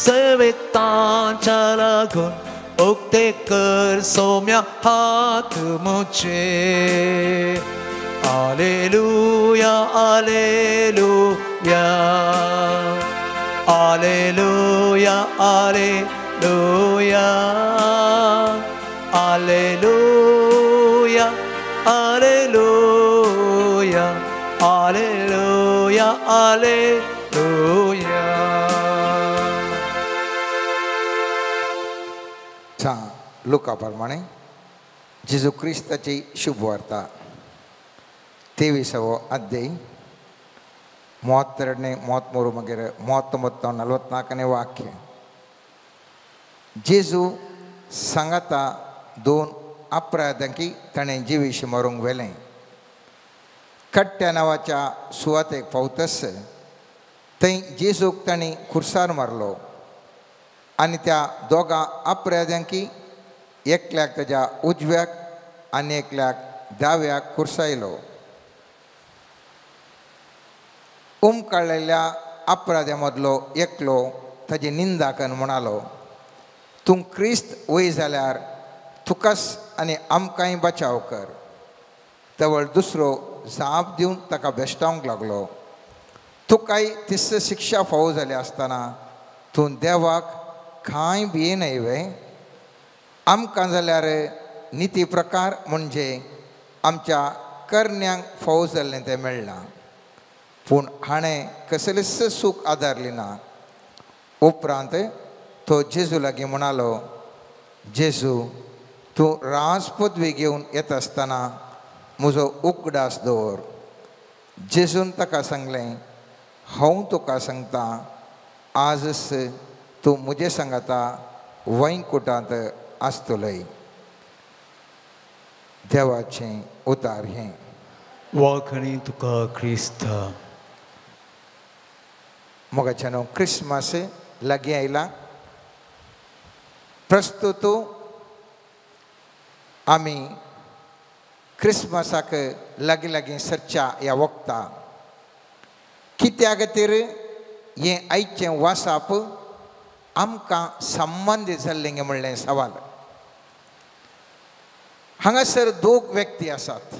A: सवेतांच्या लागून उक्ते कर सोम्या हात मोचे. Alleluia, alleluia, alleluia, alleluia, alleluia, alleluia, alleluia, alleluia.
E: लुका प्रमाणे जेजू क्रिस्ताची शुभवार्ता 23व अध्याय 32 33 मगेर 39 44ನೇ ವಾಕ್ಯ. जेजू सांगाता दोन अपराधांकी ताणें जिवीश मरूंक व्हेलें. कट्ट्या नांवाच्या सुवातेक पावतस थंय जेजूक तांणी खुर्सार मारलो आनी त्या दोगां अपराधांकी एकल्याक ताज्या उजव्याक आनी एकल्याक दाव्याक खुर्सायलो. उमकाळलेल्या अपराध्या मदलो एकलो ताजी निंदा करून म्हणालो, तूं क्रिस्त वय जाल्यार तुकाच आनी आमकांय बचाव कर. तवळ दुसरो जाप दिवन ताका भेश्टावंक लागलो, तुकाय तिस शिक्षा फावो जाली आसतना तूं देवाक कांय भियेनय वे? आमकां जाल्यार निती प्रकार म्हणजे आमच्या करण्यांक फावो जाल्लें तें मेळना, पूण हाणें कसलेंच सूख आदारली ना. उपरांत तो जेजू लागीं म्हणालो, जेजू तूं राज पदवी घेवन येता आसतना म्हजो उगडास दवर. जेजून ताका सांगलें, हांव तुका सांगता, आजच तूं म्हजे सांगाता वैकुटांत आसतलोय. देवाचें उतार हें.
A: वाखणी तुका क्रिस्ता.
E: मोगाच्यानो, क्रिसमस लागीं आयला. प्रस्तुत आमी क्रिसमसाक लागीं लागीं सरच्या ह्या वखता कित्या खातीर हें आयचें वासाप आमकां संबंदीत जाल्लें म्हणलें सवाल. हांगासर दोग व्यक्ती आसात.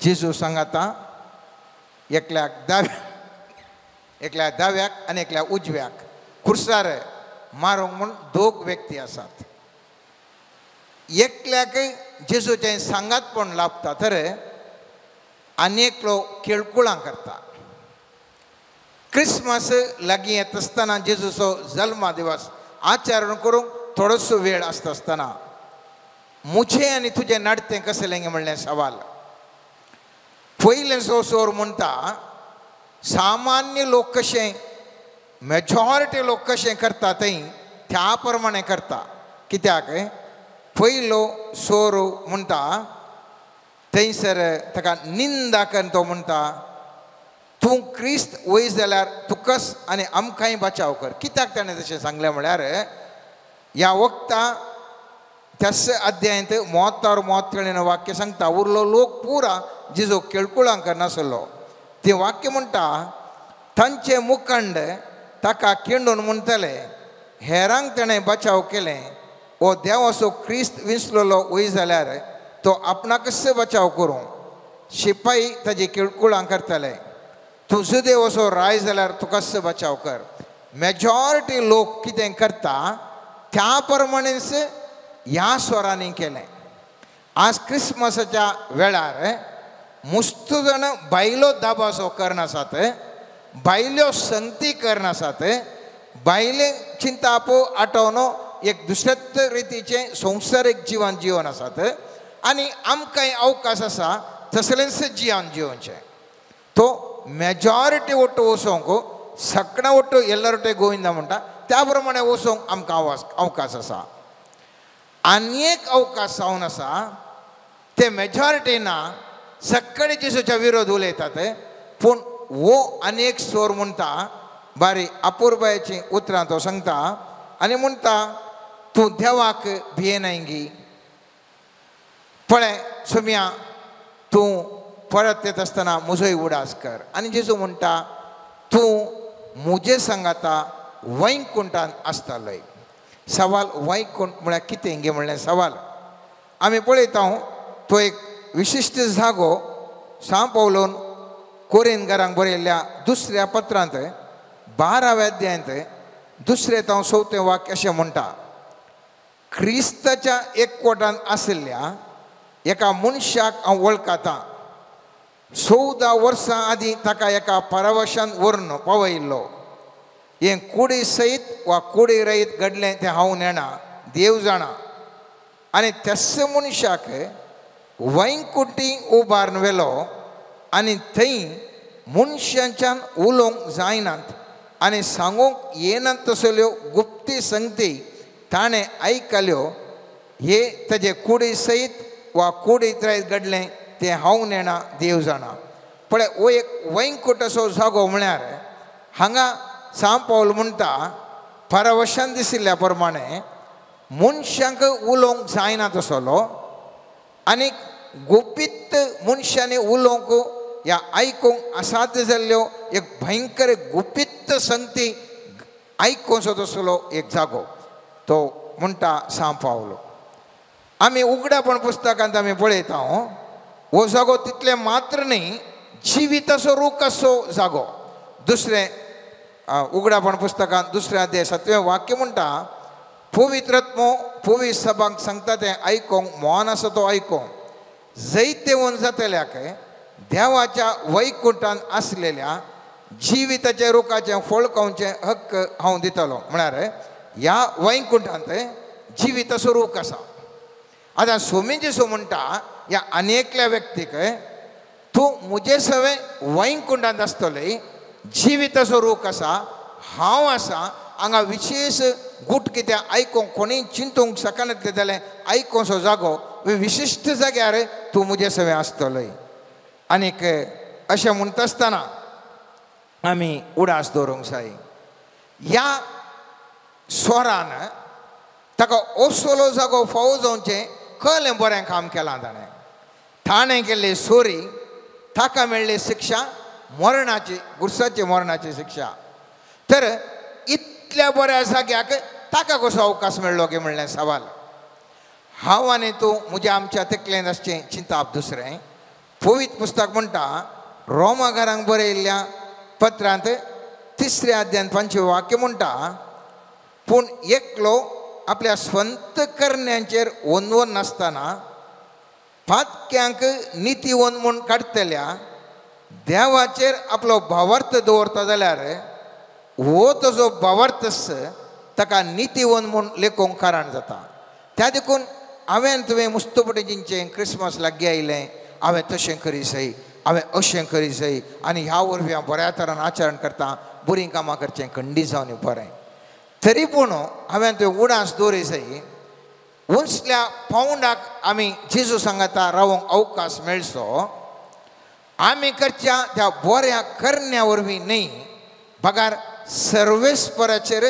E: जेजू सांगाता एकल्याक दाव्या, एकल्या दाव्याक आनी एकल्या उजव्याक खुर्सार मारूंक म्हूण दोग व्यक्ती आसात. एकल्याक जेजूचें सांगातपण लाभता तर आनी एकलो केळकुळां करता. क्रिसमस लागीं येत आसतना जेजूचो जल्मा दिवस आचरण करूंक थोडोसो वेळ आसता आसतना मुझे आनी तुजें नाडतें कसलें म्हणलें सवाल. पयलें सोर म्हणटा सामान्य लोक कशें, मेजॉरिटी लोक कशें करता थंय त्या प्रमाणे करता. कित्याक पयलो सोर म्हणटा थंयसर ताका निंदा करून तो म्हणटा तूं क्रिस्त वय जाल्यार तुकस आनी आमकांय बचाव कर. कित्याक ताणें तशें सांगलें म्हळ्यार ह्या वखता त्याच अध्यायांत मोतार मोत वाक्य सांगता उरलो लोक पुरा जिजो केळकुळां करनासलो. तें वाक्य म्हणटा तांचे मुखंड ताका किंडून म्हणटले हेरांक ताणें बचाव केलें हो देवाचो क्रिस्त विंचलेलो वय जाल्यार तो आपणाकच बचाव करूं. शिपाई ताजी किळकुळां करतले तूं जुदेवाचो राय जाल्यार तुकाच बचाव कर. मेजॉरिटी लोक कितें करता त्या प्रमाणेच ह्या स्वरांनी केलें. आज क्रिसमसाच्या वेळार मुस्त जाण बायलो दाबासो करनासात, बायल्यो संगती करनासात, बायले चिंताप आटोवन एक दुसऱ्याच रितीचें संवसारीक जिवन जिवन आसात आनी आमकांय अवकाश आसा तसलेंच जिवन जिवनचें. तो मेजॉरिटी ಒಟ್ಟು वचोंक सगळ्यां ಒಟ್ಟು ಎಲ್ಲರೊಟ್ಟೆ गोविंदा म्हणटा त्या प्रमाणे वचोंक आमकां अवकाश आसा. आनी एक अवकाश जावन आसा ते मेजॉरिटी ना सगळे जेजूच्या विरोध उलयतात पूण हो आनी एक सोर म्हणटा बारी अपुरबायेचीं उतरां तो सांगता आनी म्हणटा तूं देवाक भियेनाय गी, पळय सुम्या तूं परत येत आसतना म्हजोय उडास कर. आनी जेजू म्हणटा तूं म्हजे सांगाता वैकुंठान आसतालोय. सवाल वैकुंठ म्हळ्यार कितें गे म्हणलें सवाल. आमी पळयता तो एक विशिश्ट जागो सां पावलोन कोरेनकारांक बरयल्ल्या दुसऱ्या पत्रांत 12व्या अध्यायांत दुसरें तांव चवथें वाक्य अशें म्हणटा क्रिस्ताच्या एकवटान आशिल्ल्या एका मनशाक हांव वळखतां. 14 वर्सां आदीं ताका एका परवशान व्हरून पावयिल्लो. हें कुडी सयत वा कुडी रयत घडलें तें हांव नेणा, देव जाणा. आनी त्याच मनशाक वैकुंठी उबारून व्हेलो आनी थंय मनशांच्यान उलोवंक जायनात आनी सांगूंक येनात तसल्यो गुप्ती संगती ताणें आयकल्यो. हे ताजे कुडी सयत वा कुडी रयत घडलें तें हांव नेणा, देव जाणा. पळय हो एक वैकुंठ असो जागो म्हळ्यार हांगा सां पावल म्हणटा परवशान दिशिल्ल्या प्रमाणे मनशांक उलोवंक जायना तसलो आनी गुपीत मनशांनी उलोवंक या आयकूंक असाध्य जाल्ल्यो एक भयंकर गुपीत संगती आयकुचो तसलो एक जागो तो म्हणटा सां पावलो. आमी उगडापण पुस्तकांत आमी पळयता हो जागो तितलें मात्र न्ही जिविताचो रूख असो जागो. दुसरें उगडापण पुस्तकांत दुसऱ्या अध्याय 7वें वाक्य म्हणटा पवित्रात्मो पवित्र सभांक सांगता तें आयकूंक मोन आसा तो आयकूंक जैतेवन जातल्याक देवाच्या वैकुंठान आसलेल्या जिविताच्या रुखाचें फळ खावचें हक्क हांव दितलो. म्हळ्यार ह्या वैकुंठांत जिविताचो रूख आसा. आतां स्वामी जेजू म्हणटा ह्या आनी एकल्या व्यक्तीक तूं म्हजे सवें वैकुंठांत आसतलें, जिविताचो रूख आसा, हांव आसा. हांगा विशेश गूट कितें आयकूंक कोणीय चिंतूंक शकनातलें जाल्यार आयकुचो जागो विशिश्ट जाग्यार तूं म्हजे सवें आसतलोय. आनीक अशें म्हणटा आसतना आमी उडास दवरूंक जाय. ह्या स्वरान ताका असलो जागो फावो जावचें कळ्ळें बरें काम केलां ताणें. ताणें केल्ली सोरी ताका मेळ्ळी शिक्षा मरणाची, गुरसाची मरणाची शिक्षा. तर इतल्या बऱ्या जाग्याक ताका कसो अवकाश मेळ्ळो की म्हणलें सवाल. हांव आनी तूं म्हज्या आमच्या तकलेन आसचें चिंताप दुसरें. पवित्र पुस्तक म्हणटा रोमागारांक बरयल्ल्या पत्रांत 3 अध्याय 5 वाक्य म्हणटा, पूण एकलो आपल्या स्वंत करण्यांचेर वनवन नासतना पातक्यांक नितीवन म्हूण काडटल्या देवाचेर आपलो भावार्थ दवरता जाल्यार हो तजो भावार्थस ताका नितीवन म्हूण लेखूंक कारण जाता. त्या देखून हांवें तुवें मुस्तपटी जिंचें क्रिसमस लागीं आयलें, हांवें तशें करी जाय, हांवें अशें करी जाय आनी ह्या वरवीं हांव बऱ्या तरान आचरण करता, बरीं कामां करचें खंडीत जावन बरें. तरी पूण हांवें तुवें उडास दवरी जाय उंचल्या पावंडाक आमी जेजू सांगाता रावंक अवकाश मेळचो. आमी करच्या त्या बऱ्या करण्या वरवीं न्हय बगार सर्वेस्पराचेर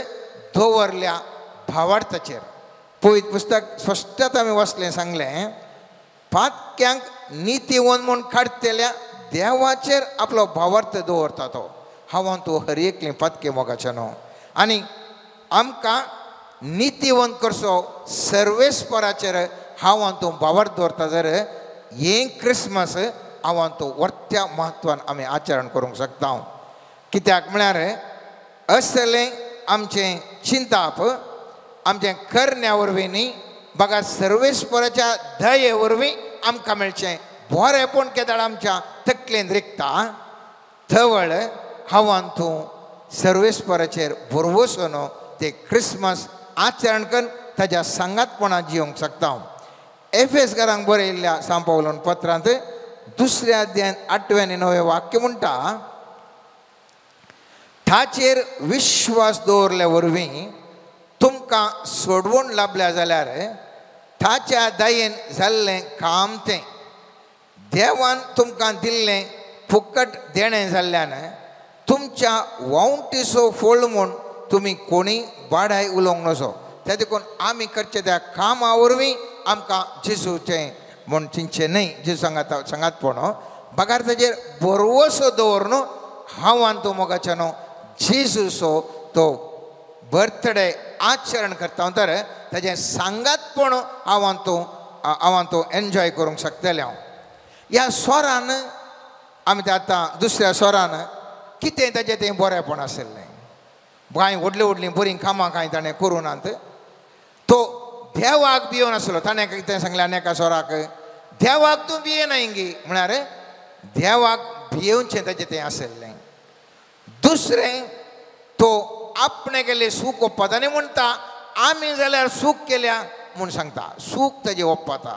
E: दवरल्या भावार्थाचेर. पवित्र पुस्तक स्पश्टता आमी वाचलें सांगलें पातक्यांक नितीवन म्हूण काडटल्या देवाचेर आपलो भावार्थ दवरता तो. हांव तूं हर एकलें पातके मोगाचें न्हू आनी आमकां नितीवन करचो सर्वेस्पराचेर हांव तूं भावार्थ दवरता जर हें क्रिसमस हांव तूं वर्त्या म्हत्वान आमी आचरण करूंक शकता. कित्याक म्हळ्यार असलें आमचें चिंताप आमचें करण्या वरवीं न्ही बघा सर्वेस्पराच्या दये वरवीं आमकां मेळचें बरेंपण केदाळ आमच्या तकलेन रिगता थवळ हांव तूं सर्वेस्पराचेर भरवसो न्हू ते क्रिसमस आचरण करून ताज्या सांगातपणान जिवंक शकता. एफेस घरांक बरयल्ल्या सांपावलोन पत्रांत 2 अध्याय 8 आनी 9 वाक्य म्हणटा, ताचेर विश्वास दवरल्या वरवीं तुमकां सोडवण लाभल्या जाल्यार ताच्या दयेन जाल्लें काम तें देवान तुमकां दिल्लें फुकट देणें जाल्ल्यान तुमच्या वावटीचो फोळ म्हूण तुमी कोणी बाडाय उलोवंक नजो. त्या देखून आमी करचे त्या कामा वरवीं आमकां जेजूचें म्हूण चिंतचें न्हय जेजू सांगात सांगातपण बगार ताजेर भरवसो दवर न्हू हांव आनी तूं मोगाचें न्हू जेजूचो तो बर्थडे आचरण करता तर ताजें सांगातपण हांव तूं एन्जॉय करूंक शकतलें हांव. ह्या स्वरान आमी आतां दुसऱ्या स्वरान कितें ताजें तें बरेंपण आशिल्लें कांय व्हडलीं व्हडलीं बरीं कामां कांय ताणें करूं नात. तो देवाक भियोन आसलो. ताणें कितें सांगलें आनी एका स्वराक देवाक तूं भियेनाय गी म्हळ्यार देवाक भियेवचें ताजें तें आशिल्लें. दुसरें तो आपणें केल्लें सूख ओप्पाता आनी म्हणटा आमी जाल्यार सूख केल्या म्हूण सांगता, सूख ताजें ओप्पाता.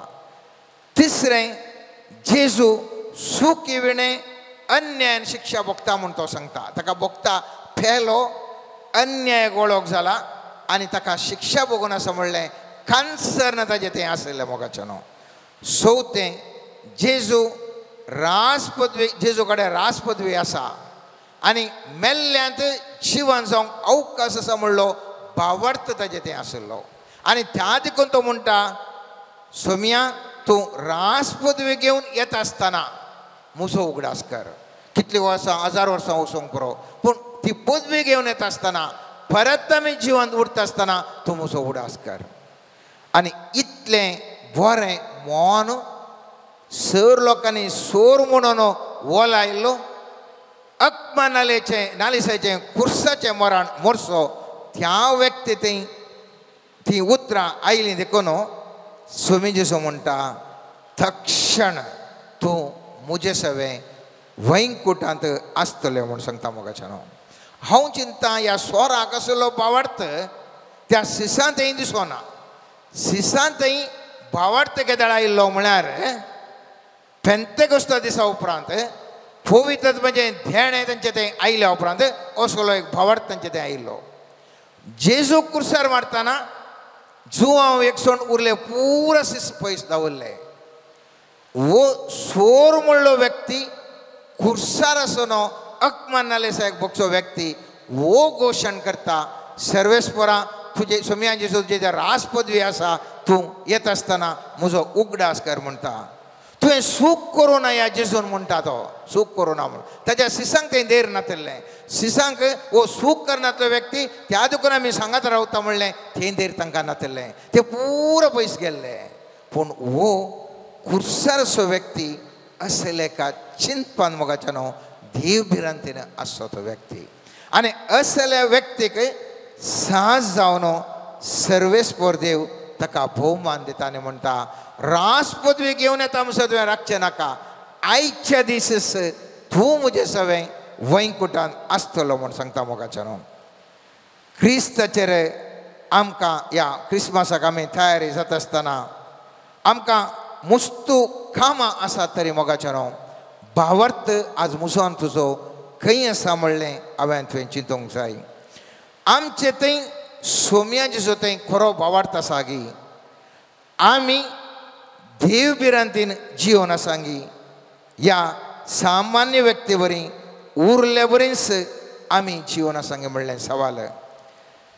E: तिसरें जेजू सुखी विणें अन्यायान शिक्षा भोगता म्हूण तो सांगता. ताका भोगता फेलो अन्याय गोळोक जाला आनी ताका शिक्षा भोगून आसा म्हणलें कान्सर ना ताजें तें आशिल्लें मोगाचें न्हू. चवथें जेजू रास पदवी जेजू कडेन रास पदवी आसा आनी मेल्ल्यांत जिवन जावंक अवकाश आसा म्हणलो भावार्थ ताजें तें आशिल्लो. आनी त्या देखून तो म्हणटा सोम्या तूं रास पदवी घेवन येता आसतना म्हजो उगडास कर. कितलीं वर्सां 1000 वर्सां वचूंक पुरो पूण ती पदवी घेवन येता आसतना परत आमी जिवंत उरता आसतना तूं म्हजो उगडास कर. आनी इतलें बरें मोन सर लोकांनी सोर म्हणून वोलायल्लो अकमा नालेचें नालिसाचें कुर्साचें मरण मोरसो त्या व्यक्ती ती ती उतरां आयलीं देखून स्वामी जेजू म्हणटा तक्षण तूं म्हजे सवें वैंकुटांत आसतलें म्हूण सांगता मोगाचें न्हू. हांव चिंता ह्या स्वराक आसलो भावार्थ त्या सिसांतय दिसोना. सिसांतय भावार्थ केदळ आयिल्लो म्हळ्यार पेंतेकोस्ता दिसा उपरांत पवित्र म्हणजे ध्यान तांचें तें आयल्या उपरांत असलो एक भावार्थ तांचें तें आयिल्लो. जेजू कुर्सार मारतना जुआंव एक सोण उरले पुरा सिस पयस दावरले. वो सोर म्हणलो व्यक्ती कुर्सार आसनो अकमान नालेसायक भोगचो व्यक्ती वो घोशण करता सर्वेस्परा तुजे सोमया जेजू तुजे रास पदवी आसा तूं येता आसतना म्हजो उगडास कर म्हणटा. तुवें सूख करूं ना ह्या जेजून म्हणटा तो सूख करूं ना म्हूण ताच्या सिसांक तें देर नातिल्लें. सिसांक हो सूख करनातलो व्यक्ती त्या देखून आमी सांगत रावता म्हणलें तें देर तांकां नातिल्लें ते पुरो पयस गेल्ले. पूण हो कुर्सारसो व्यक्ती असले एका चिंतपान मोगाच्या न्हू देव भिरांतीन आसचो तो व्यक्ती आनी असल्या व्यक्तीक साहस जावन सर्वेस्पर देव ताका भोवमान दिता आनी म्हणटा रास पदवी घेवन येता म्हणसर तुवें राखचें नाका आयच्या दीस तूं म्हजें सवें वैकुटान आसतलो म्हूण सांगता मोगाच्या न्हू. क्रिस्ताचेर आमकां ह्या क्रिसमसाक आमी तयारी जाता आसतना आमकां मुस्तू कामां आसा तरी मोगाच्या न्हू भावार्थ आज म्हजो आनी तुजो खंय आसा म्हणलें हांवें तुवें चिंतूंक जाय. आमचे थंय सोमया जेजू थंय खरो भावार्थ आसा गी आमी देव भिरांतीन जिवन आसा गी ह्या सामान्य व्यक्ती वरी उरले वरींच आमी जिवन आसा गी म्हणलें सवाल.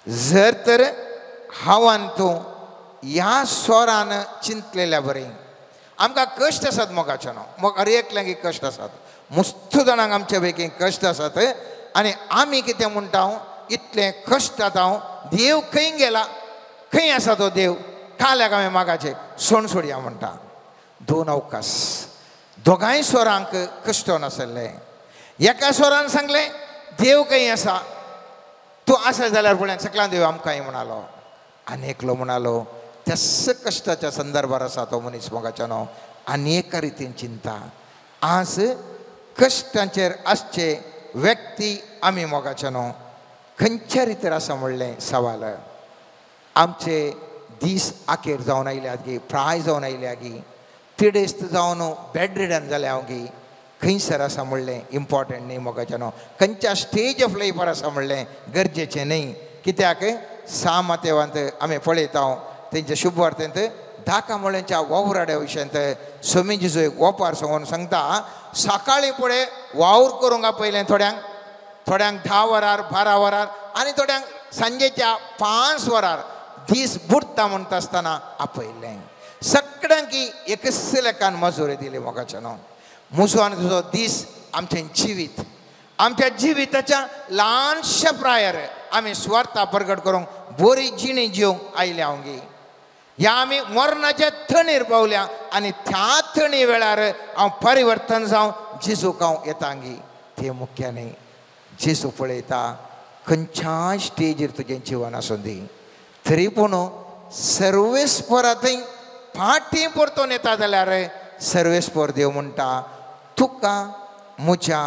E: जर तर हांव आनी तूं ह्या स्वरान चिंतलेल्या बरी आमकां कश्ट आसात मोगाच्या न्हू मग हर एकल्यांक कश्ट आसात मुस्तू जाणांक आमच्या पैकी कश्ट आसात आनी आमी कितें म्हणटा हांव इतलें कश्ट आतां हांव देव खंय गेला खंय आसा तो देव काल्याक हांवें मागाचें सोण सोडया म्हणटा. दोन अवकाश दोगांय स्वरांक कश्ट नासलें. एका स्वरान सांगलें देव खंय आसा तूं आसा जाल्यार पळय सकलान देव आमकांय म्हणालो आनी एकलो म्हणालो त्याच कश्टाच्या संदर्भार आसा तो मनीस मोगाच्या न्हू आनी एका रितीन चिंता. आज कश्टांचेर आसचे व्यक्ती आमी मोगाच्या न्हू खंयच्या रितीर आसा म्हणलें सवाल. आमचे दीस आखेर जावन आयल्या गी प्राय जावन आयल्या गी पिडेस्त जावन बेड रिडन जाल्या हांव गी खंयसर आसा म्हणलें इम्पॉर्टंट न्ही मोगाच्या न्हू खंयच्या स्टेज ऑफ लायफार आसा म्हणलें गरजेचें न्ही. कित्याक सामातेवांत आमी पळयता तेंच्या शुभवार्तेंत धाका मुळ्यांच्या वावराड्या विशयांत स्वामीजीचो एक ओपार सांगून सांगता सकाळीं फुडें वावर करूंक पयलें थोड्यांक थोड्यांक 10 वरार 12 वरार आनी थोड्यांक सांजेच्या 5 वरार दीस बुडटा म्हणटा आसतना आपयलें सगळ्यांक एकच लेखान मजुरी दिली मोगाच्या न्हू. म्हजो आनी तुजो दीस आमचें जिवीत आमच्या जिविताच्या ल्हानशा प्रायर आमी सुवार्था परगट करूंक बरी जिणी जिवंक आयल्या हांव गी ह्या आमी मरणाच्या थणीर पावल्या आनी त्या थणी वेळार हांव परिवर्तन जावं जेजूक हांव येता गी तें मुख्य न्ही. जेजू पळयता खंयच्याय स्टेजीर तुजें जिवन आसूं दी तरी पूण सर्वेस्परा थंय फाटीं परतून येता जाल्यार सर्वेस्पर देव म्हणटा तुका म्हज्या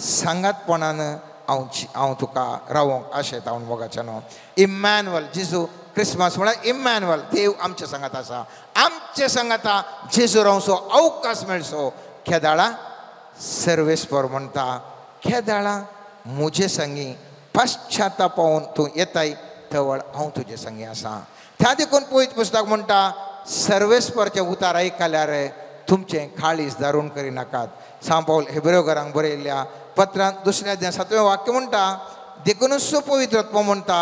E: सांगातपणान हांव हांव तुका रावोंक आशेता म्हूण मोगाच्या न्हू. इम्मॅन्युअल जेजू क्रिसमस म्हळ्यार इम्मॅन्युअल देव आमच्या सांगात आसा आमच्या सांगाता जेजू रावचो अवकाश मेळचो. केदाळा सर्वेस्पर म्हणटा केदाळा म्हजे संगी पश्चातापावन तूं येताय तवळ हांव तुजे संगी आसा. त्या देखून पवित्र पुस्तक म्हणटा सर्वेस्परचें उतार आयकल्यार तुमचें काळीज दारून करिनाकात. सांव पावल हेब्रेवकारांक बरयल्ल्या पत्रांत 2 अध्याय 7वें वाक्य म्हणटा देखूनच पवित्रत्व म्हणटा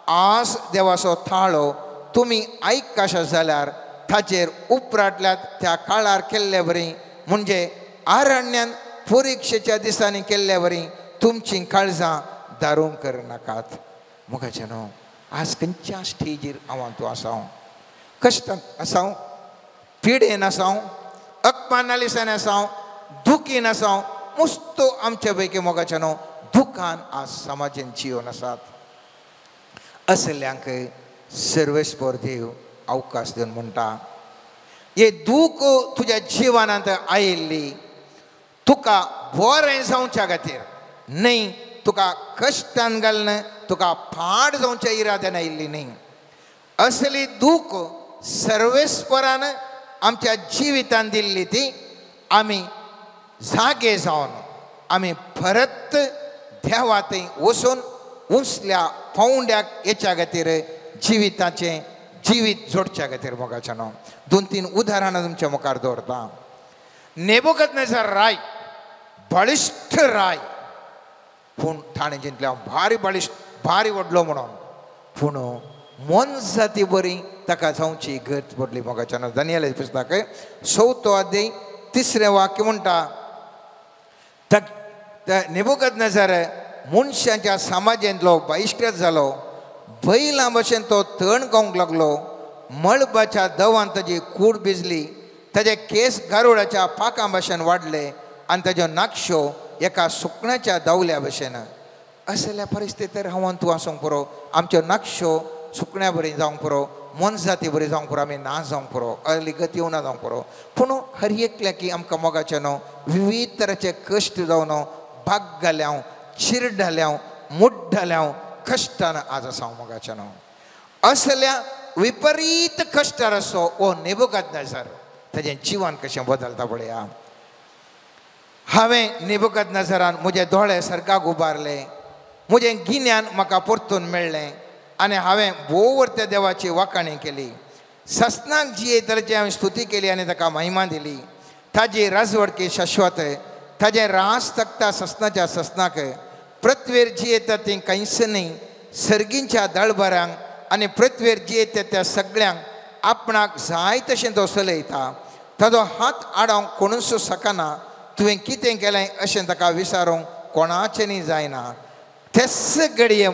E: आज देवाचो थाळो तुमी आयकाशा जाल्यार ताचेर उपराटल्यात त्या काळार केल्ले वरी म्हणजे आरण्यान परिक्षेच्या दिसांनी केल्ले वरी तुमचीं काळजां दारून करनाकात. मोगाचें न्हू आज खंयच्या स्टेजीर हांव तूं आसा कश्टान आसा पिडेन आसा अपमानालिसान आसा दुखीन आसा मुस्तो आमच्या पैकी मोगाचें न्हू दुखान आज समाजेन जिवन आसात. असल्यांक सर्वेस्पर देव अवकाश दिवन म्हणटा हे दूख तुज्या जिवनांत आयिल्ली तुका बरें जावच्या खातीर न्हय तुका कश्टान घालून तुका फाट जावच्या इराद्यान आयिल्ली न्हय. असली दूख सर्वेस्परान आमच्या जिवितान दिल्ली ती आमी जागे जावन आमी परत देवा थंय वचून उंचल्या पावंड्याक येच्या खातीर जिविताचें जिवीत जोडच्या खातीर मोगाचें न्हू. 2-3 उदाहरणां तुमच्या मुखार दवरता. नेबुकदनेझर राय बळिश्ट राय पूण ताणें जिंतलें हांव भारी बळिश्ट भारी व्हडलो म्हणून पूण मोनजाती बरी ताका जावची गरज पडली मोगाच्यान. दानियेलाचें पुस्तक 4थो अध्याय 3रें वाक्य म्हणटा, नेबुकदनेझर मनशांच्या समाजांतलो बहिश्कृत जालो, बैलां भशेन तो तण खावंक लागलो, मळबाच्या दवान ताजी कूड भिजली, ताजे केस गारुडाच्या पाकां भशेन वाडले आनी ताज्यो नाकश्यो एका सुकण्याच्या दावल्या भशेन. असल्या परिस्थितीर हांव तूं आसूंक पुरो, आमच्यो नाकश्यो सुकण्या बरी जावंक पुरो, मोनजाती बरी जावंक पुरो, आमी ना जावंक पुरो, असली गती ना जावंक पुरो. पूण हर एकल्याकी आमकां मोगाचें न्हू विविध तरेचे कश्ट जावन भाग घाल्याव, चिरडाल्याव, मुड्डाल्याव कश्टान आज आसा हांव मोगाचें न्हू. असल्या विपरीत कश्टार असो हो नेबुकदनेझर ताजें जिवन कशें बदलता पळया. हांवें नेबुकदनेझरान म्हजे दोळे सर्गाक उबारले, म्हजें गिन्यान म्हाका परतून मेळ्ळें आनी हांवें भोव त्या देवाची वाखाणी केली. ससनाक जियेतल्याची हांवें स्तुती केली आनी ताका महिमा दिली. ताजी राजवडकी शाश्वत, ताजें रास तकता ससनाच्या ससनाक. पृथ्वेर जियेता ती कांयच न्ही, सर्गींच्या दळबरांक आनी पृथ्वेर जियेता त्या सगळ्यांक आपणाक जाय तशें तो चलयता. ताजो हात आडावंक कोणूच शकना, तुवें कितें केलें अशें ताका विचारूंक कोणाचें न्ही जायना. तेच घडये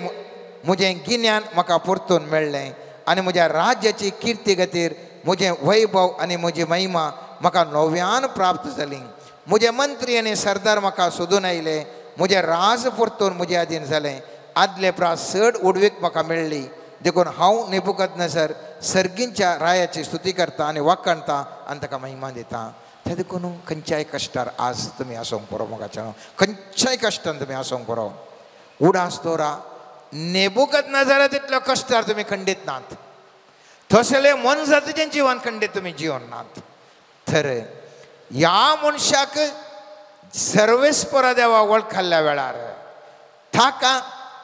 E: म्हजें गिन्यान म्हाका परतून मेळ्ळें आनी म्हज्या राज्याची किर्ती खातीर म्हजें वैभव आनी म्हजी महिमा म्हाका नव्यान प्राप्त जाली. म्हजे मंत्री आनी सरदार म्हाका सोदून आयले, म्हजें राज परतून म्हजे आदीन जालें. आदले प्रास चड उडवीक म्हाका मेळ्ळी. देखून हांव नेबुकदनेझर सर्गींच्या रायाची स्तुती करता आनी वाखाणता आनी ताका महिमा दिता. ते देखून खंयच्याय कश्टार आज तुमी आसूंक पुरो मोगाच्या, खंयच्याय कश्टान तुमी आसूंक पुरो. उडास दवरा, नेबुकदनेझरा तितलो कश्टार तुमी खंडीत नात, तसले मोनजातीचें जिवन खंडीत तुमी जिवन नात. तर ह्या मनशाक सर्वेस्परा देवा वळखल्ल्या वेळार ताका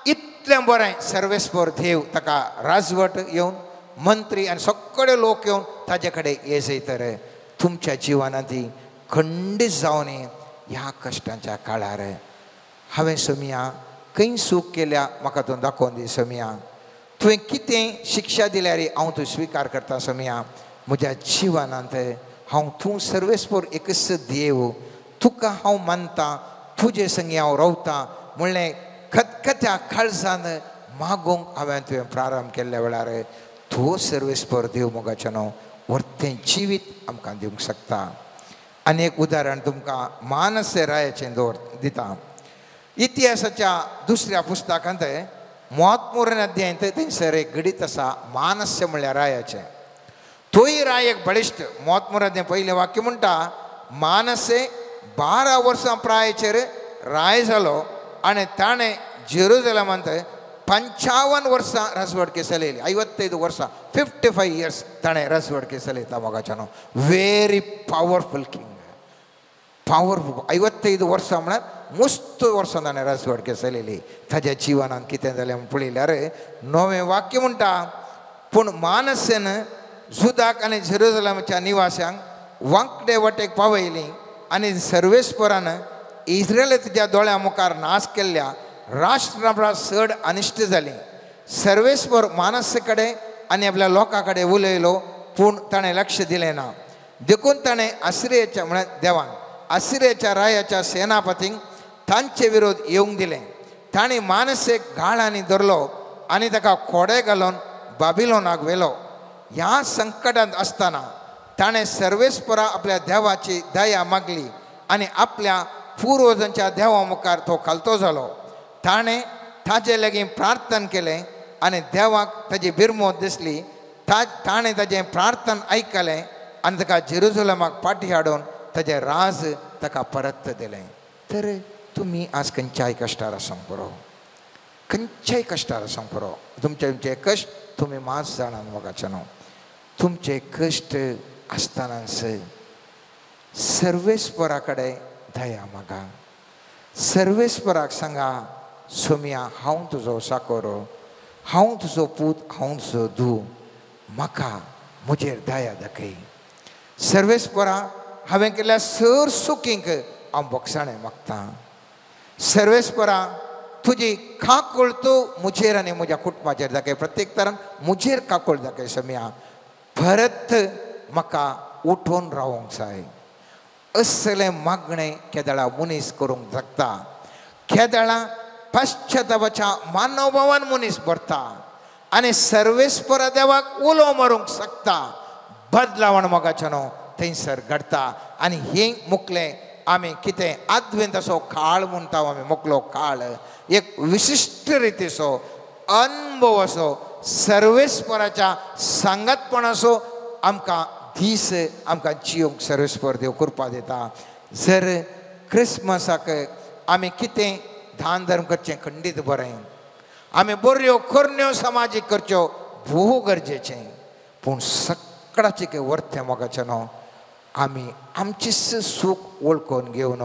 E: इतलें बरें सर्वेस्पर देव ताका राजवट येवन मंत्री आनी सगळे लोक येवन ताजे कडेन येजयतर तुमच्या जिवनांत खंडीत जावन ह्या कश्टांच्या काळार हांवें सोमया खंय सूख केल्या म्हाका तूं दाखोवन दी सोमया. तुवें कितें शिक्षा दिल्यार हांव तूं स्विकार करता सोमया. म्हज्या जिवनांत हांव तूं सर्वेस्पर एकच देव, तुका हांव मानता, तुजे संगी हांव रावता म्हणलें खतखत्या काळजान मागूंक हांवें तुवें प्रारंभ केल्ल्या वेळार तूं सर्वेस्पर देव मोगाचें न्हू वर्तें जिवीत आमकां दिवंक शकता. आनी एक उदाहरण तुमकां मानसे रायाचें दवर दिता. इतिहासाच्या दुसऱ्या पुस्तकांत 33 अध्यायांत थंयसर एक घडीत आसा मानस्य म्हणल्यार रायाचें. तोय राय एक बळिश्ट. 33 अध्याय पयलें वाक्य म्हणटा, मानसे 12 वर्सां प्रायेचेर राय जालो आनी ताणें जेरुजलमांत 55 वर्सां राजवडकी चलयली. 55 वर्सां, 55 इयर्स ताणें राजवडकी चलयता मोगाच्यानो. Very powerful king, powerful. 55 वर्सां म्हळ्यार मस्त वर्सां ताणें राजवडकी चलयली. ताज्या जिवनांत कितें जालें म्हूण पळयल्यार 9वें वाक्य म्हणटा, पूण मानसेन जुदाक आनी जेरुजलमाच्या निवास्यांक वांकडे वाटेक पावयली आनी सर्वेस्परान इस्रायलाच्या दोळ्या मुखार नाश केल्ल्या राष्ट्रा चड अनिश्ट जाली. सर्वेस्पर मानसे कडेन आनी आपल्या लोकां कडेन उलयलो, पूण ताणें लक्ष दिलें ना. देखून ताणें आसिरियाच्या म्हळ्यार देवान आसिरियाच्या रायाच्या सेनापतींक तांचे विरोध येवंक दिलें. ताणें मानसेक गाळांनी धरलो आनी ताका खोडे घालून बाबिलोनाक व्हेलो. ह्या संकटांत आसतना ताणें सर्वेस्परा आपल्या देवाची दया मागली आनी आपल्या पुर्वजांच्या देवा मुखार तो खालतो जालो. ताणें ताजे लागीं प्रार्थना केलें आनी देवाक ताजी बिरमोत दिसली. ताणें ताजें प्रार्थना आयकलें आनी ताका जेरुजलमाक फाटीं हाडून ताजें राज ताका परत दिलें. तर तुमी आज खंयच्याय कश्टार आसूंक पुरो, खंयच्याय कश्टार आसूंक पुरो. तुमचे तुमचे कश्ट तुमी मात जाणात मोगाचें न्हू. तुमचे कश्ट आसतनाच सर्वेस्परा कडेन दया मागा. सर्वेस्पराक सांगा, सोमया हांव तुजो साकोरो, हांव तुजो पूत, हांव तुजो धूव, म्हाका म्हजेर दया दाखय. सर्वेस्परा हांवें केल्ल्या सर सुकींक हांव बोगसाणें मागता. सर्वेस्परा तुजी काकूळ तूं म्हजेर आनी म्हज्या कुटुंबाचेर दाखय, प्रत्येक तरान म्हजेर काकूळ दाखय सोम्या, परत म्हाका उठून रावंक जाय. असलें मागणें केदळा मनीस करूंक शकता, केदळा पश्चातापाच्या मानवभावान मनीस भरता आनी सर्वेस्परा देवाक उलो मारूंक शकता. बदलावण मोगाचें न्हू थंयसर घडटा. आनी हें मुकलें आमी कितें आद्वेंताचो काळ म्हणटा आमी, मुकलो काळ एक विशिश्ट रितीचो अनुभव असो सर्वेस्पराच्या सांगातपणाचो आमकां दीस आमकां जियोंक सर्वेस्पर देव कृपा दिता. जर क्रिसमसाक आमी कितें दान धर्म करचें खंडीत बरें, आमी बऱ्यो करण्यो समाजीक करच्यो भोव गरजेचें, पूण सगळ्याचें वर्तें मोगाचें न्हू आमी आमचीच सूख वळखून घेवन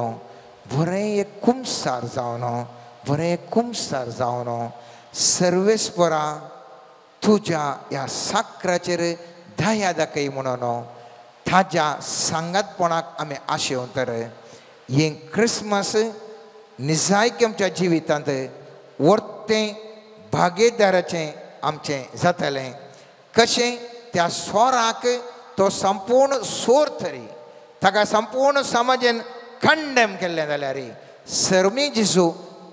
E: बरें एक कुमसार जावन, बरें कुमसार जावन सर्वेस्परा तुज्या ह्या साकराचेर दया दाखय म्हणून ताज्या सांगातपणाक आमी आशेवन तर हें क्रिसमस निजायकी आमच्या जिवितांत वर्तें भागीदाराचें आमचें जातलें. कशें त्या सोराक तो संपूर्ण सोर तरी ताका संपूर्ण समाजेन कंडेम केल्लें जाल्यार सर्मी जेजू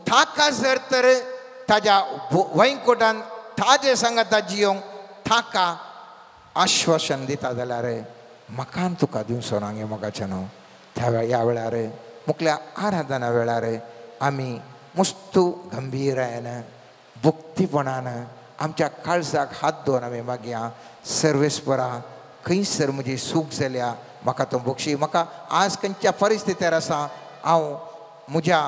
E: ताका जर तर ताज्या वैंकोटान ताजे सांगाता जियोंक ताका आश्वासन दिता जाल्यार म्हाका तुका दिवचो ना गे मोगाचें न्हू. त्या ह्या वेळार मुकल्या आराधना वेळार आमी मुस्तू गंभीरायेन भक्तीपणान आमच्या काळजाक हात दवरून आमी मागया, सर्वेस्परा खंयसर म्हजी सूख जाल्या म्हाका तूं बक्षी, म्हाका आज खंयच्या परिस्थितीर आसा हांव म्हज्या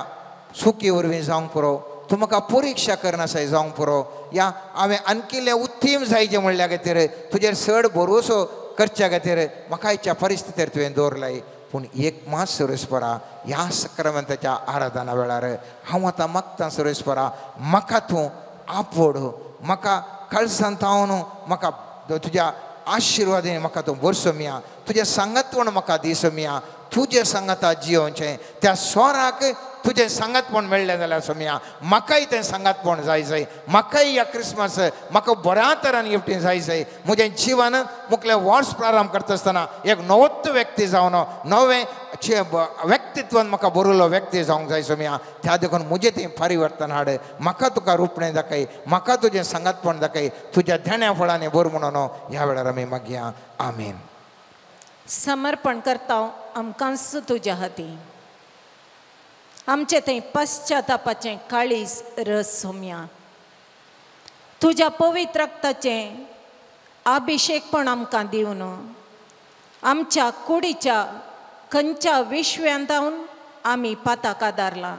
E: सुखी वरवीं जावंक पुरो, तूं म्हाका परिक्षा करनासाय जावंक पुरो, या हांवें आणखी उत्तीम जायचें म्हणल्या खातीर तुजेर चड भरोसो करच्या खातीर म्हाका ह्या परिस्थितीर तुवें दवरलाय. पूण एक मात सर्वेस्परा ह्या सक्रामेंताच्या आराधना वेळार हांव आतां मागतां सर्वेस्परा म्हाका तूं आपोड, म्हाका काळजांत हांव म्हाका तुज्या आशिर्वादान म्हाका तूं भरसोमिया, तुजें सांगातपण म्हाका दिसोमिया, तुजें सांगाता जियोवचें त्या स्वराक तुजें सांगातपण मेळ्ळें जाल्यार सोमिया म्हाकाय तें सांगातपण जाय जाय, म्हाकाय ह्या क्रिसमस म्हाका बऱ्या तरान गिफ्टी जाय जाय. म्हजें जिवन मुखलें वर्स प्रारंभ करता आसतना एक नवोत्त व्यक्ती जावन नवें व्यक्तित्वान म्हाका बरयलो व्यक्ती जावंक जाय सोमिया. त्या देखून म्हजें तें परिवर्तन हाड, म्हाका तुका रुपणें दाखय, म्हाका तुजें सांगातपण दाखय, तुज्या देण्या फळांनी भर म्हणून ह्या वेळार आमी मागया. आमेन.
D: समर्पण करता आमकांच तुज्या हाती, आमचें थंय पश्चातापाचें काळीज रस सोम्या, तुज्या पवित्र रक्ताचें अभिशेकपण आमकां दिवन आमच्या कुडीच्या खंयच्या विश्व्यांतावन आमी पाताक आदारला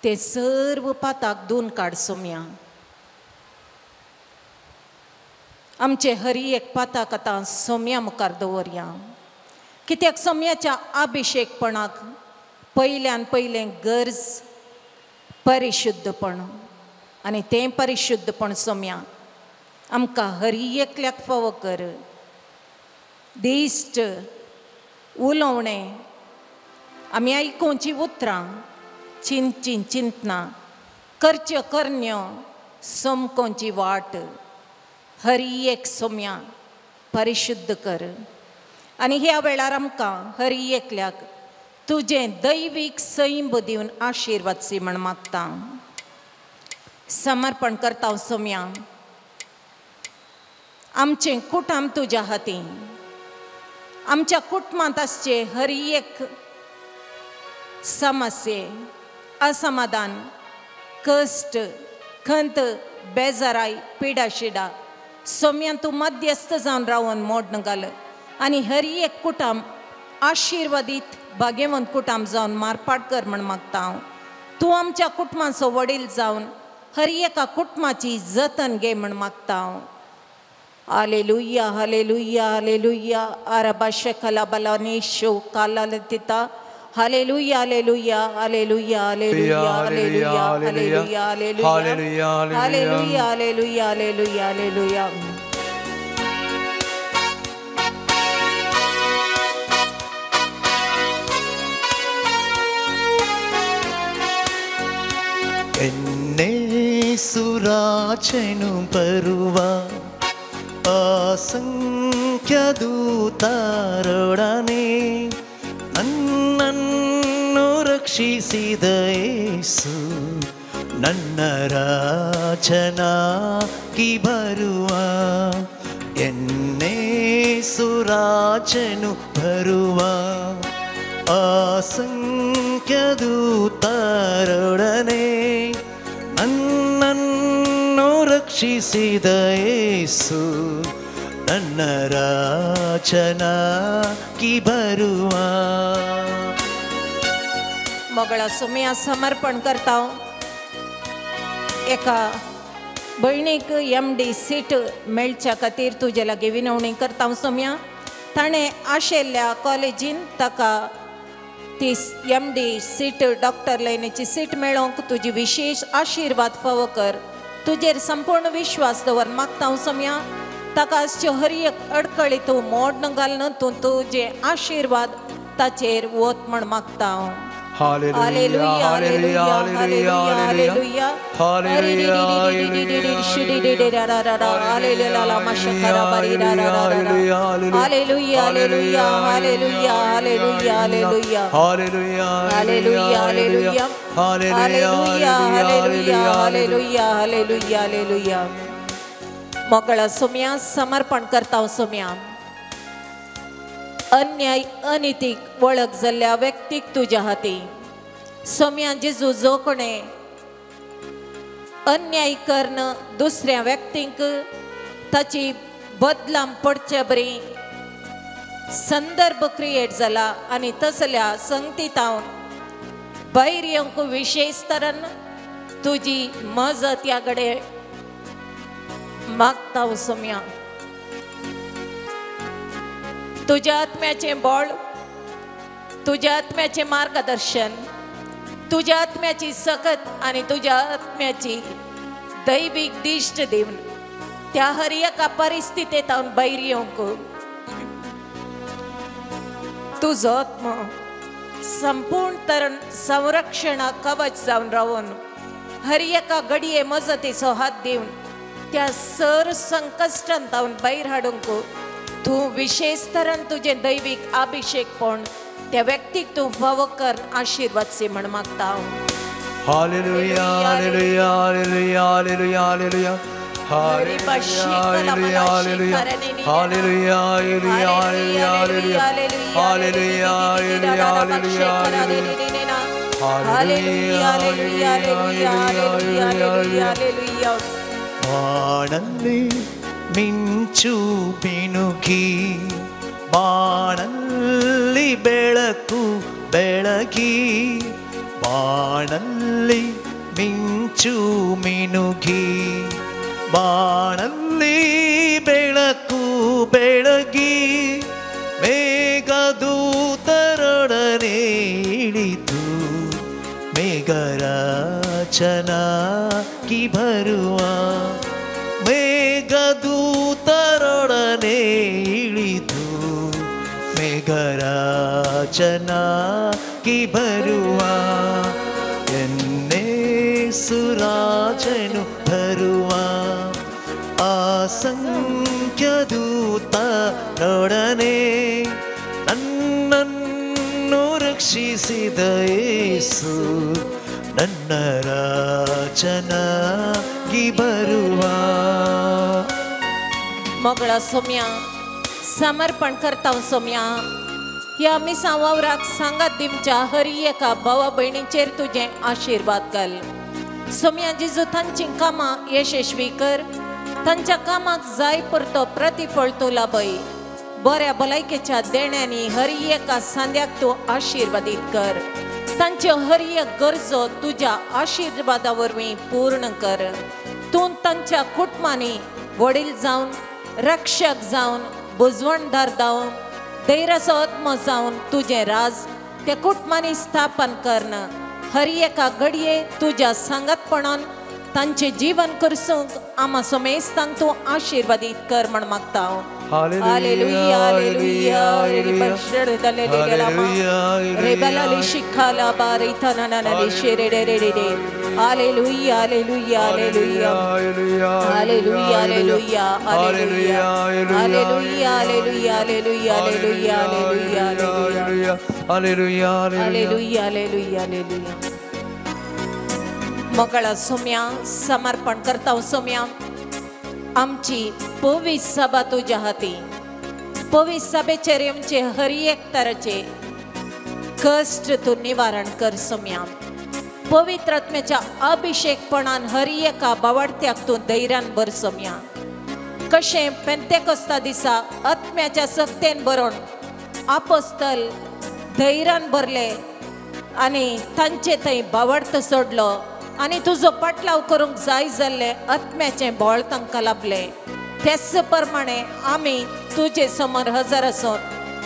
D: ते सर्व पाताक धुवन काड सोम्या. आमचे हरी एक पाताक आतां सोम्या मुखार दवरया, कित्याक सोम्याच्या अभिशेकपणाक पयल्यान पयलें गरज परिशुद्धपण, आनी तें परिशुद्धपण सोम्या आमकां हरी एकल्याक फावो कर. दिश्ट उलोवणें आमी आयकुची उतरां चिंतची चिंतना करच्यो करण्यो समकोंची वाट हरी एक सोम्या परिशुद्ध कर. आनी ह्या वेळार आमकां हरी एकल्याक तुजें दैवीक सैंब दिवन आशिर्वाद सी म्हण मागता. समर्पण करता सोम्या आमचें कुटुंब तुज्या हाती, आमच्या कुटुंबांत आसचे हर एक समस्ये असमाधान कश्ट खंत बेजाराय पिडा शिडा सोम्या तूं मध्यस्थ जावन रावन मोडन घाल आनी हर एक कुटुंब आशिर्वादीत भाग्यवंत कुटुंब जावन मारपाट कर म्हण मागता हांव. तूं आमच्या कुटुंबाचो वडील जावन हर एका कुटुंबाची जतन घे म्हण मागता हांव. हालेलुया हालेलुया हालेलुया आरबा शकला बलानी शो काला तिता. Hallelujah hallelujah hallelujah hallelujah hallelujah hallelujah hallelujah hallelujah hallelujah hallelujah hallelujah.
A: എന്നെ ಸುರಾಜನು ಬರುವ ಅಸಂಖ್ಯ ದೂತರೊಡನೆ ನನ್ನನ್ನು ರಕ್ಷಿಸಿದ ಯೇಸು ನನ್ನ ರಾಜನಾಗಿ ಬರುವ ಯೇಸು ರಾಜನು ಬರುವ ಅಸಂಖ್ಯ ದೂತರೊಡನೆ ನನ್ನನ್ನು ರಕ್ಷಿಸಿದ ಯೇಸು ನನ್ನ ರಾಜನಾಗಿ ಬರುವ.
D: मगळा सुम्या समर्पण करता. एका भयणीक एम डी सीट मेळच्या खातीर तुजे लागीं विनवणी करता सोम्या. ताणें आशिल्ल्या कॉलेजीन ताका ती एम डी सीट डॉक्टर लायनीची सीट मेळोवंक तुजी विशेश आशिर्वाद फावो कर. तुजेर संपूर्ण विश्वास दवर मागता सोम्या. ताका आसच्यो हर एक अडकळी तूं मोड घालून तूं तुजे आशिर्वाद ताचेर वत म्हण मागता.
A: Hallelujah, hallelujah, hallelujah, hallelujah, hallelujah, hallelujah, hallelujah,
D: hallelujah, hallelujah, hallelujah. मोगळा Saumya समर्पण करता सोम्या. अन्याय अनितीक वळख जाल्ल्या व्यक्तीक तुज्या हाती सोम्या. जेजू जो कोणे अन्याय करून दुसऱ्या व्यक्तींक ताची बदलाम पडचे बरी संदर्भ क्रिएट जाला आनी तसल्या संगतीतावन भायर येवंक विशेश तरान तुजी मजत ह्या कडेन मागता सोम्या. तुज्या आत्म्याचें बळ, तुज्या आत्म्याचें मार्गदर्शन, तुज्या आत्म्याची सकत आनी तुज्या आत्म्याची दैवीक दिश्ट दिवन त्या हर एका परिस्थितींत हांव भायर येवंक तुजो आत्मो संपूर्ण तरण संरक्षणा कवच जावन रावन हर एका घडये मजतीचो हात दिवन त्या सर संकश्टांत हांव भायर हाडूंक तूं विशेश तरान तुजें दैवीक अभिषेकपण त्या व्यक्तीक तूं फावो कर आशिर्वाद सी म्हण मागता.
A: Hallelujah, hallelujah, hallelujah, hallelujah, hallelujah, hallelujah, hallelujah, hallelujah, hallelujah, hallelujah, hallelujah,
D: hallelujah.
A: ಬಾಣಲ್ಲಿ ಮಿಂಚು ಮಿನುಗಿ, ಬಾಣಲ್ಲಿ ಬೆಳಕು ಬೆಳಗಿ, ಬಾಣಲ್ಲಿ ಮಿಂಚು ಮಿನುಗಿ, ಬಾಣಲ್ಲಿ ಬೆಳಕು ಬೆಳಗಿ, ಮೇಘದೂತರೊಡನೆ ಇಳಿದು ಮೇಘರಾಜನಾಗಿ ಬರುವ, ಮೇಘದೂತರೊಡನೆ ಇಳಿದು ಮೇಘರಾಜನಾಗಿ ಬರುವ, ಯೇಸು ರಾಜನು ಬರುವ, ಅಸಂಖ್ಯ ದೂತರೊಡನೆ ನನ್ನನ್ನು ರಕ್ಷಿಸಿದ ಯೇಸು ನನ್ನ ರಾಜನಾಗಿ ಬರುವ.
D: मोगळा सोम्या समर्पण करता सोम्या. ह्या मिसां वावराक सांगात दिवच्या हर एका भावा भयणीचेर तुजें आशिर्वाद घाल सोम्या. जेजू तांचीं कामां यशस्वी कर, तांच्या कामाक जाय पुरतो प्रतिफळ तूं लाभय. बऱ्या भलायकेच्या देण्यांनी हर एका सांद्याक तूं आशिर्वादीत कर. तांच्यो हर एक गरजो तुज्या आशिर्वादा वरवीं पूर्ण कर. तूं तांच्या कुटुंबांनी वडील जावन, रक्षक जावन, बुजवणदार जावन, धैर्याचो आत्मो जावन तुजें राज त्या कुटुंबांनी स्थापन करून हर एका घडये तुज्या सांगातपणान तांचें जीवन करसूंक आमा सोमेस्तांक तूं आशिर्वादीत कर म्हण मागता. Hallelujah, hallelujah, hallelujah. Hallelujah, hallelujah, hallelujah. Hallelujah, hallelujah, hallelujah. Hallelujah, hallelujah, hallelujah, hallelujah, hallelujah.
B: Hallelujah,
D: hallelujah, hallelujah, hallelujah. मोगळा Saumya समर्पण करता सोम्या आमची पवित्र सभा तुज्या हाती. पवित्र सभेचेर आमचे हर एक तराचे कश्ट तूं निवारण कर सोम्या. पवित्र आत्म्याच्या अभिषेकपणान हर एका बावडत्याक तूं धैर्यान भर सोम्या. कशें पेंतेकोस्ता दिसा आत्म्याच्या सक्तेन भरून आपोस्तल धैर्यान भरले आनी तांचे थंय बावडत सोडलो आनी तुजो पाटलाव करूंक जाय जाल्लें आत्म्याचें बळ तांकां लाभलें. तेच प्रमाणे आमी तुजे समोर हजर आसून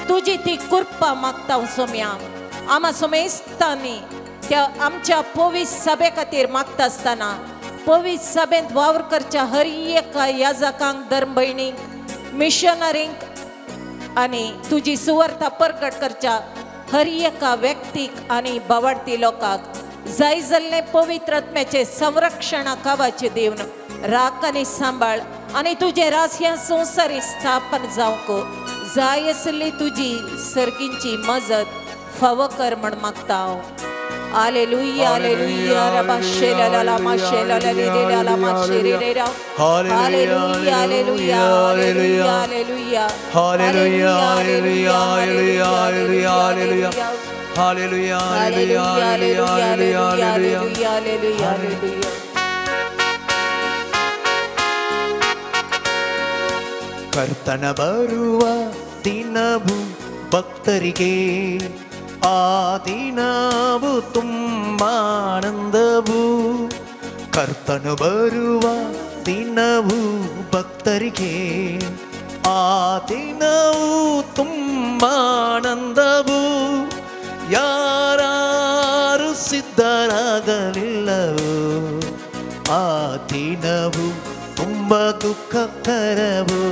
D: तुजी ती कृपा मागता सोम्या. आमा सोमेस्तांनी त्या आमच्या पवित्र सभे खातीर मागता आसतना पवित्र सभेंत वावर करच्या हर एका याजकांक, धर्मभयणींक, मिशनरींक आनी तुजी सुवार्ता परगट करच्या हर एका व्यक्तीक आनी बावडती लोकांक जाय जाल्लें पवित्र आत्म्याचें संरक्षणा कावाचें दिवन राख आनी सांबाळ आनी तुजें राज ह्या संवसारी स्थापन जावंक जाय आसली तुजी सर्गींची मजत फावो कर म्हण मागता हांव. Hallelujah, hallelujah, रबा शेला ला मा शेला ला ली रे ला मा शेरे रे रा. Hallelujah, hallelujah, hallelujah, hallelujah.
B: Hallelujah, hallelujah, hallelujah, hallelujah. Hallelujah,
D: hallelujah,
B: hallelujah,
D: hallelujah,
B: hallelujah,
D: hallelujah, hallelujah.
A: ಕರ್ತನ ಬರುವ ದಿನವು ಭಕ್ತರಿಗೆ ಆ ದಿನವು ತುಂಬ ಆನಂದವು. ಕರ್ತನು ಬರುವ ದಿನವು ಭಕ್ತರಿಗೆ ಆ ದಿನವು ತುಂಬ ಆನಂದವು. ಯಾರು ಸಿದ್ಧರಾಗಲಿಲ್ಲವೋ ಆ ದಿನವು ತುಂಬ ದುಃಖಕರವು.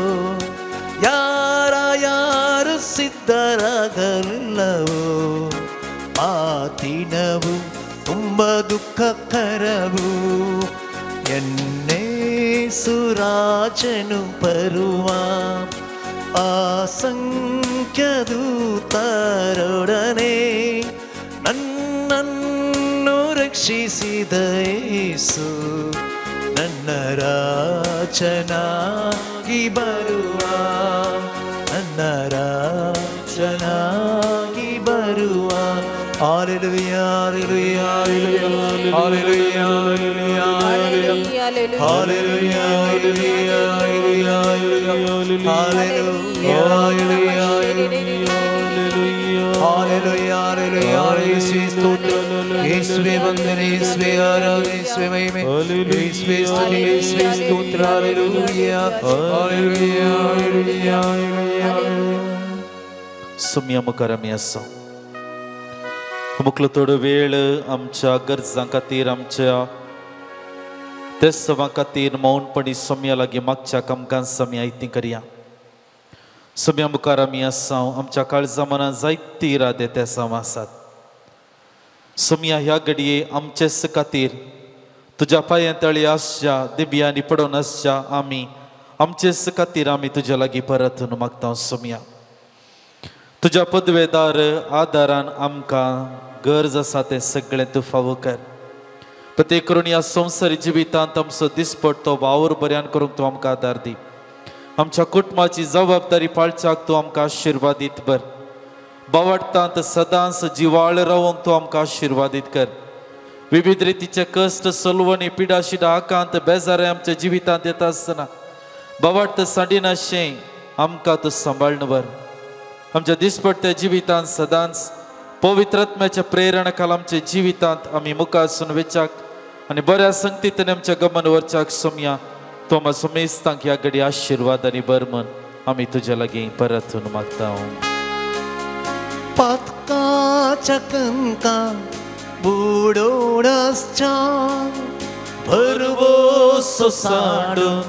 A: ಯಾರ ಯಾರು ಸಿದ್ಧರಾಗಲಿಲ್ಲವೋ ಆ ದಿನವು ತುಂಬ ದುಃಖಕರವು. ಎನ್ನೇಸು ರಾಜನು ಬರುವ ಅಸಂಖ್ಯ ದೂತರೊಡನೆ ನನ್ನನ್ನು ರಕ್ಷಿಸಿದ ಯೇಸು ನನ್ನ ರಾಜನಾಗಿ ಬರುವ, ನನ್ನ ರಾಜನಾಗಿ ಬರುವ.
B: Hallelujah, hallelujah, hallelujah, hallelujah, hallelujah, hallelujah, hallelujah, hallelujah, hallelujah. ಯೇಸುವೇ ಸ್ತೋತ್ರ, ಯೇಸುವೇ ವಂದನೆ, ಯೇಸುವೇ ಆರಾಧನೆ, ಯೇಸುವೇ ಮಹಿಮೆ, ಯೇಸುವೇ ಸ್ತುತಿ, ಯೇಸುವೇ ಸ್ತೋತ್ರ. Hallelujah, hallelujah, hallelujah, hallelujah.
C: सुम्या मुखार आमी आसा. मुखलो थोडो वेळ आमच्या गरजां खातीर, आमच्या तेसवां खातीर मौनपणी सोम्या लागीं मागच्या कामकां आमी आयती करया. सोम्या मुखार आमी आसा. आमच्या काळजा मनां जायती इरादे तेसांव आसात. सोम्या ह्या घडये आमचेच खातीर तुज्या पांयां तळी आसच्या दिव्यांनी पडून आसच्या आमी आमचेच खातीर आमी तुज्या लागीं परतून मागता. सोम्या तुज्या पदवेदार आदारान आमकां गरज आसा तें सगळें तूं फावो कर. प्रत्येक करून ह्या संवसारी जिवितांत आमचो दिसपडतो वावर बऱ्यान करूंक तूं आमकां आदार दी. आमच्या कुटुंबाची जबाबदारी पाळच्याक तूं आमकां आशिर्वादीत बर. बावडटांत सदांच जिवाळ रावंक तूं आमकां आशिर्वादीत कर. विविध रितीचे कश्ट, सलवणी, पिडाशिडा, आकांत, बेजारे आमच्या जिवितांत येता आसतना बावडत सांडिनाशें आमकां तूं सांबाळून वर. आमच्या दिसपडत्या जिवितांत सदांच पवित्र आत्म्याच्या प्रेरणा खाला आमच्या जिवितांत आमी मुखासून वेचाक आनी बऱ्या संगतींतल्यान आमच्या गमन वरच्याक सोमया तो आमच्या सोमेस्तांक ह्या घडी आशिर्वाद आनी बर म्हण आमी तुज्या लागीं परतून मागता.
A: पातकाच्या कंका बुडोवणासच्या भरवसो सांडून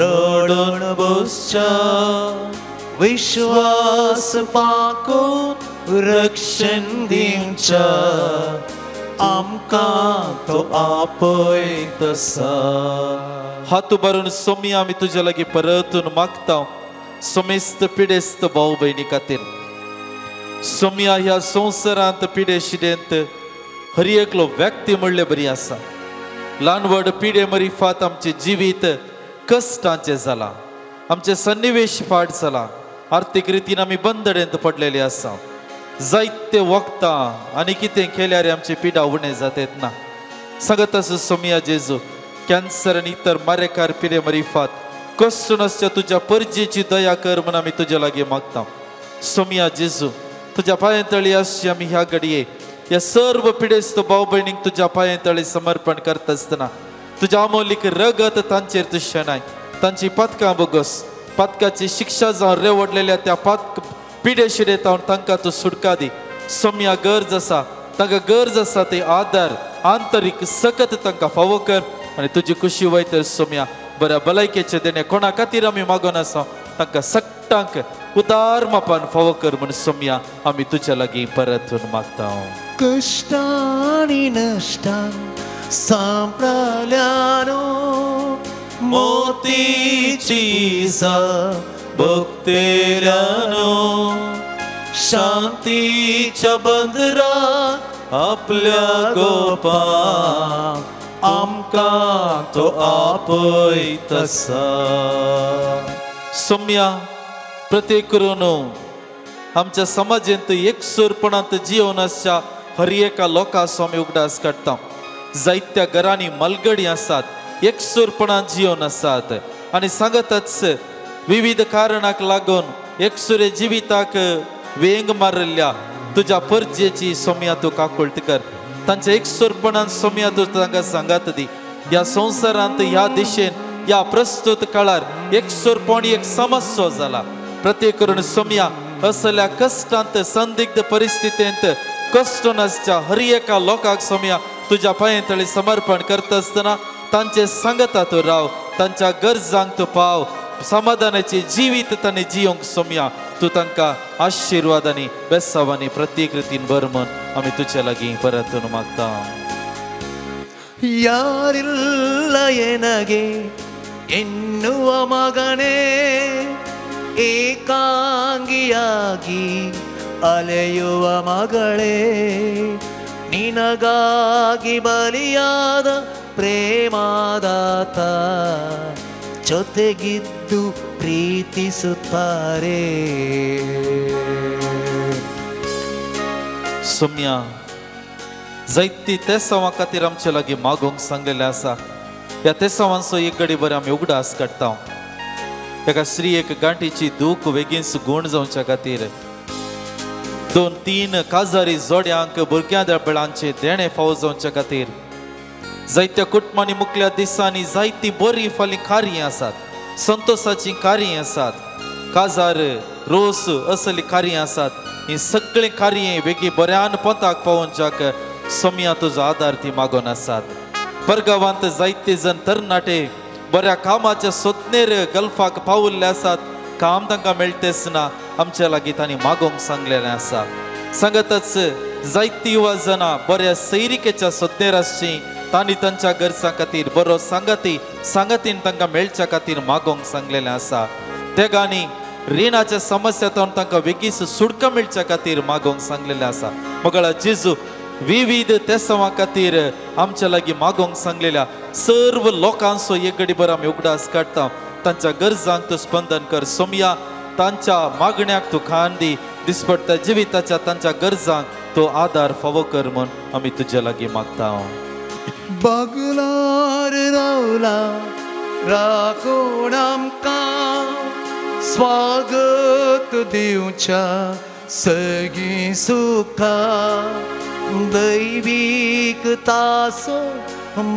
A: रडून बसच्या विश्वास पाकून रक्षण दिवच्या आमकां तो आपयत आसा.
C: हात उबारून सोम्या आमी तुज्या लागीं परतून मागता समेस्त पिडेस्त भाव भयणी खातीर. सोम्या ह्या संवसारांत पिडेशिडेंत हर एकलो व्यक्ती म्हणले बरी आसा. ल्हान व्हड पिडे मरिफात आमचें जिवीत कश्टांचें जालां, आमचें सन्निवेश फाट जाला, आर्थीक रितीन आमी बंदडेंत पडलेले आसा. जायते वखदां आनी कितें केल्यार आमची पिडा उणें जातात ना. सांगत आसा सोम्या जेजू, कॅन्सर आनी इतर मारेकार पिडे मरिफात कश्ट नासच्या तुज्या परजेची दया कर म्हूण आमी तुज्या लागीं मागता. सोम्या जेजू, तुज्या पांयां तळी आसची आमी ह्या घडये ह्या सर्व पिडेस्त भाव भयणींक तुज्या पांयां तळी समर्पण करता आसतना तुज्या अमोलीक रगत तांचेर तूं शेणाय, तांची पातकां बोगस, पातकाची शिक्षा जावन रेवडलेल्या त्या पातक पिडेशिडे तावन तांकां तूं सुटका दी. सोम्या गरज आसा, तांकां गरज आसा ते आदार आंतरीक सकत तांकां फावो कर आनी तुजी खुशी वयतर सोम्या बऱ्या भलायकेचे देणे कोणा खातीर आमी मागून आसा तांकां सट्टांक उदार मापान फावो कर म्हूण सोम्या आमी तुज्या लागीं परतून मागता.
A: कश्टांनी नश्टान सांपळ्यानो मोतीची सा भक्तेल्यानो शांतीच्या बंदराक आपल्या गोपा आमकां तो आपयत आसा.
C: सोम्या प्रत्येक करून आमच्या समाजेंत एकसूरपणांत जिवन आसच्या हर एका लोकांचो आमी उगडास काडटा. जायत्या घरांनी मलगडी आसात, एकसूरपणांत जिवन आसात आनी सांगतच विविध कारणाक लागून एकसुरे जिविताक वेंग मारिल्ल्या तुज्या परजेची सोम्या तूं काकुळट कर. तांच्या एकसूरपणान सोम्या तूं तांकां सांगात दी. ह्या संवसारांत ह्या दिशेन ह्या प्रस्तुत काळार एकसूरपण एक समस्या जाला. प्रत्येक करून सोम्या असल्या कश्टांत संदिग्ध परिस्थितींत कश्ट नासच्या हर एका लोकांक सोम्या तुज्या पांयां तळी समर्पण करता आसतना तांचे सांगता तूं राव, तांच्या गरजांक तूं पाव, समाधानाचे जिवीत तांणी जियोंक सोम्या तूं तांकां आशिर्वादांनी बेसावांनी प्रत्येक रितीन भर म्हूण आमी तुज्या लागीं परतून मागता.
A: ಯಾರಿಲ್ಲ ಎನಗೆ ಎನ್ನುವ ಮಗನೇ, ಏಕಾಂಗಿಯಾಗಿ ಅಲೆಯುವ ಮಗಳೇ, ನಿನಗಾಗಿ ಬಲಿಯಾದ ಪ್ರೇಮದಾತ ಜೊತೆಗಿದ್ದು ಪ್ರೀತಿಸುತ್ತಾರೆ.
C: सोम्या जायती तेसांवां खातीर आमचे लागीं मागूंक सांगलेलें आसा. ह्या तेसांवांचो एक घडी बरें आमी उगडास काडटा. एका स्त्रियेक गांठीची दूख बेगीन गूण जावच्या खातीर 2-3 काजारी जोड्यांक भुरग्यां बेळांचे देणें फावो जावच्या खातीर जायत्या कुटुंबांनी मुखल्या दिसांनी जायतीं बरीं फालीं कार्यां आसात, संतोसाचीं कार्यां आसात, काजार रोस असलीं कार्यां आसात. हीं सगळीं कार्यां बेगी बऱ्यान पोंताक पावोवच्याक सोम्या तुजो आदार ती मागून आसात. परगांवांत जायते जण तरणाटे बऱ्या कामाच्या सोदनेर गल्फाक पावल्ले आसात, काम तांकां मेळटेच ना, आमच्या लागीं तांणी मागोवंक सांगलेलें आसा. सांगतच जायती युवा जाणां बऱ्या सैरिकेच्या सोदनेर आसची, तांणी तांच्या गरजां खातीर बरो सांगाती सांगातीन तांकां मेळच्या खातीर मागोवंक सांगलेलें आसा. तेगांनी रिणाच्या समस्या तांकां बेगीन सुटका मेळच्या खातीर मागोवंक सांगलेलें आसा. मगळा जेजू विविध तेसांवां खातीर आमच्या लागीं मागोवंक सांगलेल्या सर्व लोकांचो एक घडी भर आमी उगडास काडटा. तांच्या गरजांक तूं स्पंदन कर सोम्या, तांच्या मागण्याक तूं खान दी, दिसपडटा जिविताच्या तांच्या गरजांक तूं आदार फावो कर म्हूण आमी तुज्या लागीं मागता.
A: बगलार रावला राखून आमकां स्वागत दिवच्या सगळीं सुखा, दैवीक तासो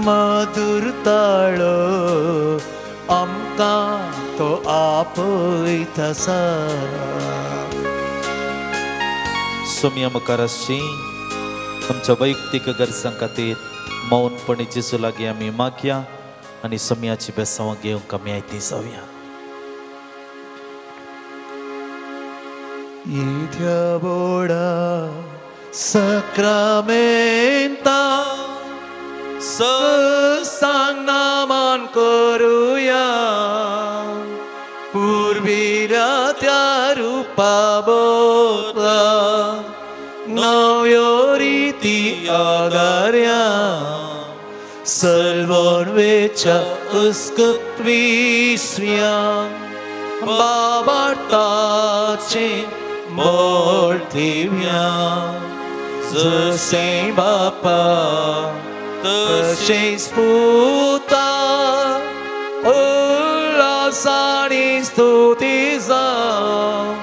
A: मधुर ताळो आमकां तो आपयत आसा.
C: सोम्या मुखार आसची आमच्या वैयक्तीक गरजां खातीर मौनपणी जेजू लागीं आमी मागया आनी सोम्याची बेसांवां घेवंक आमी आयती जावया.
A: येद्या व्हडा सक्रामेंता सस्तांग नामान करुया पुर्विल्या त्या रुपा बदला नव्यो रिती आदार्या सलवण वेच्या अस्कत विसर्या बाबार्ताचें मोल दिव्या जशें बापा तशेंच पुता उल्हासानी स्तुती जावं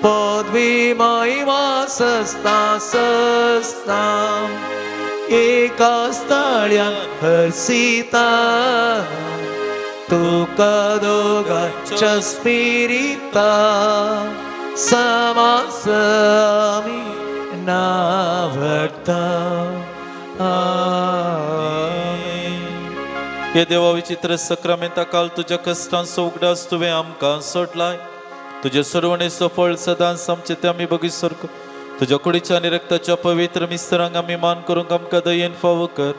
A: पदवी महिमा सस्ता सस्ता एका स्थळ्यान हर्षिता तुका दोगांच्या स्पिरिता समासमी नावडता. आमेन.
C: हे देवा विचित्र सक्रामेंता काल तुज्या कश्टांचो उगडास तुवें आमकां सोडलाय. तुजे सर्वणेचो फळ सदांच आमचे ते आमी बगी सारको तुज्या कुडीच्या आनी रक्ताच्या पवित्र मिस्तरांक आमी मान करूंक आमकां दयेन फावो कर,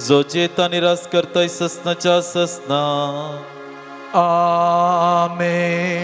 C: जो जेता आनी राज करताय ससनाच्या ससना.
A: आमेन.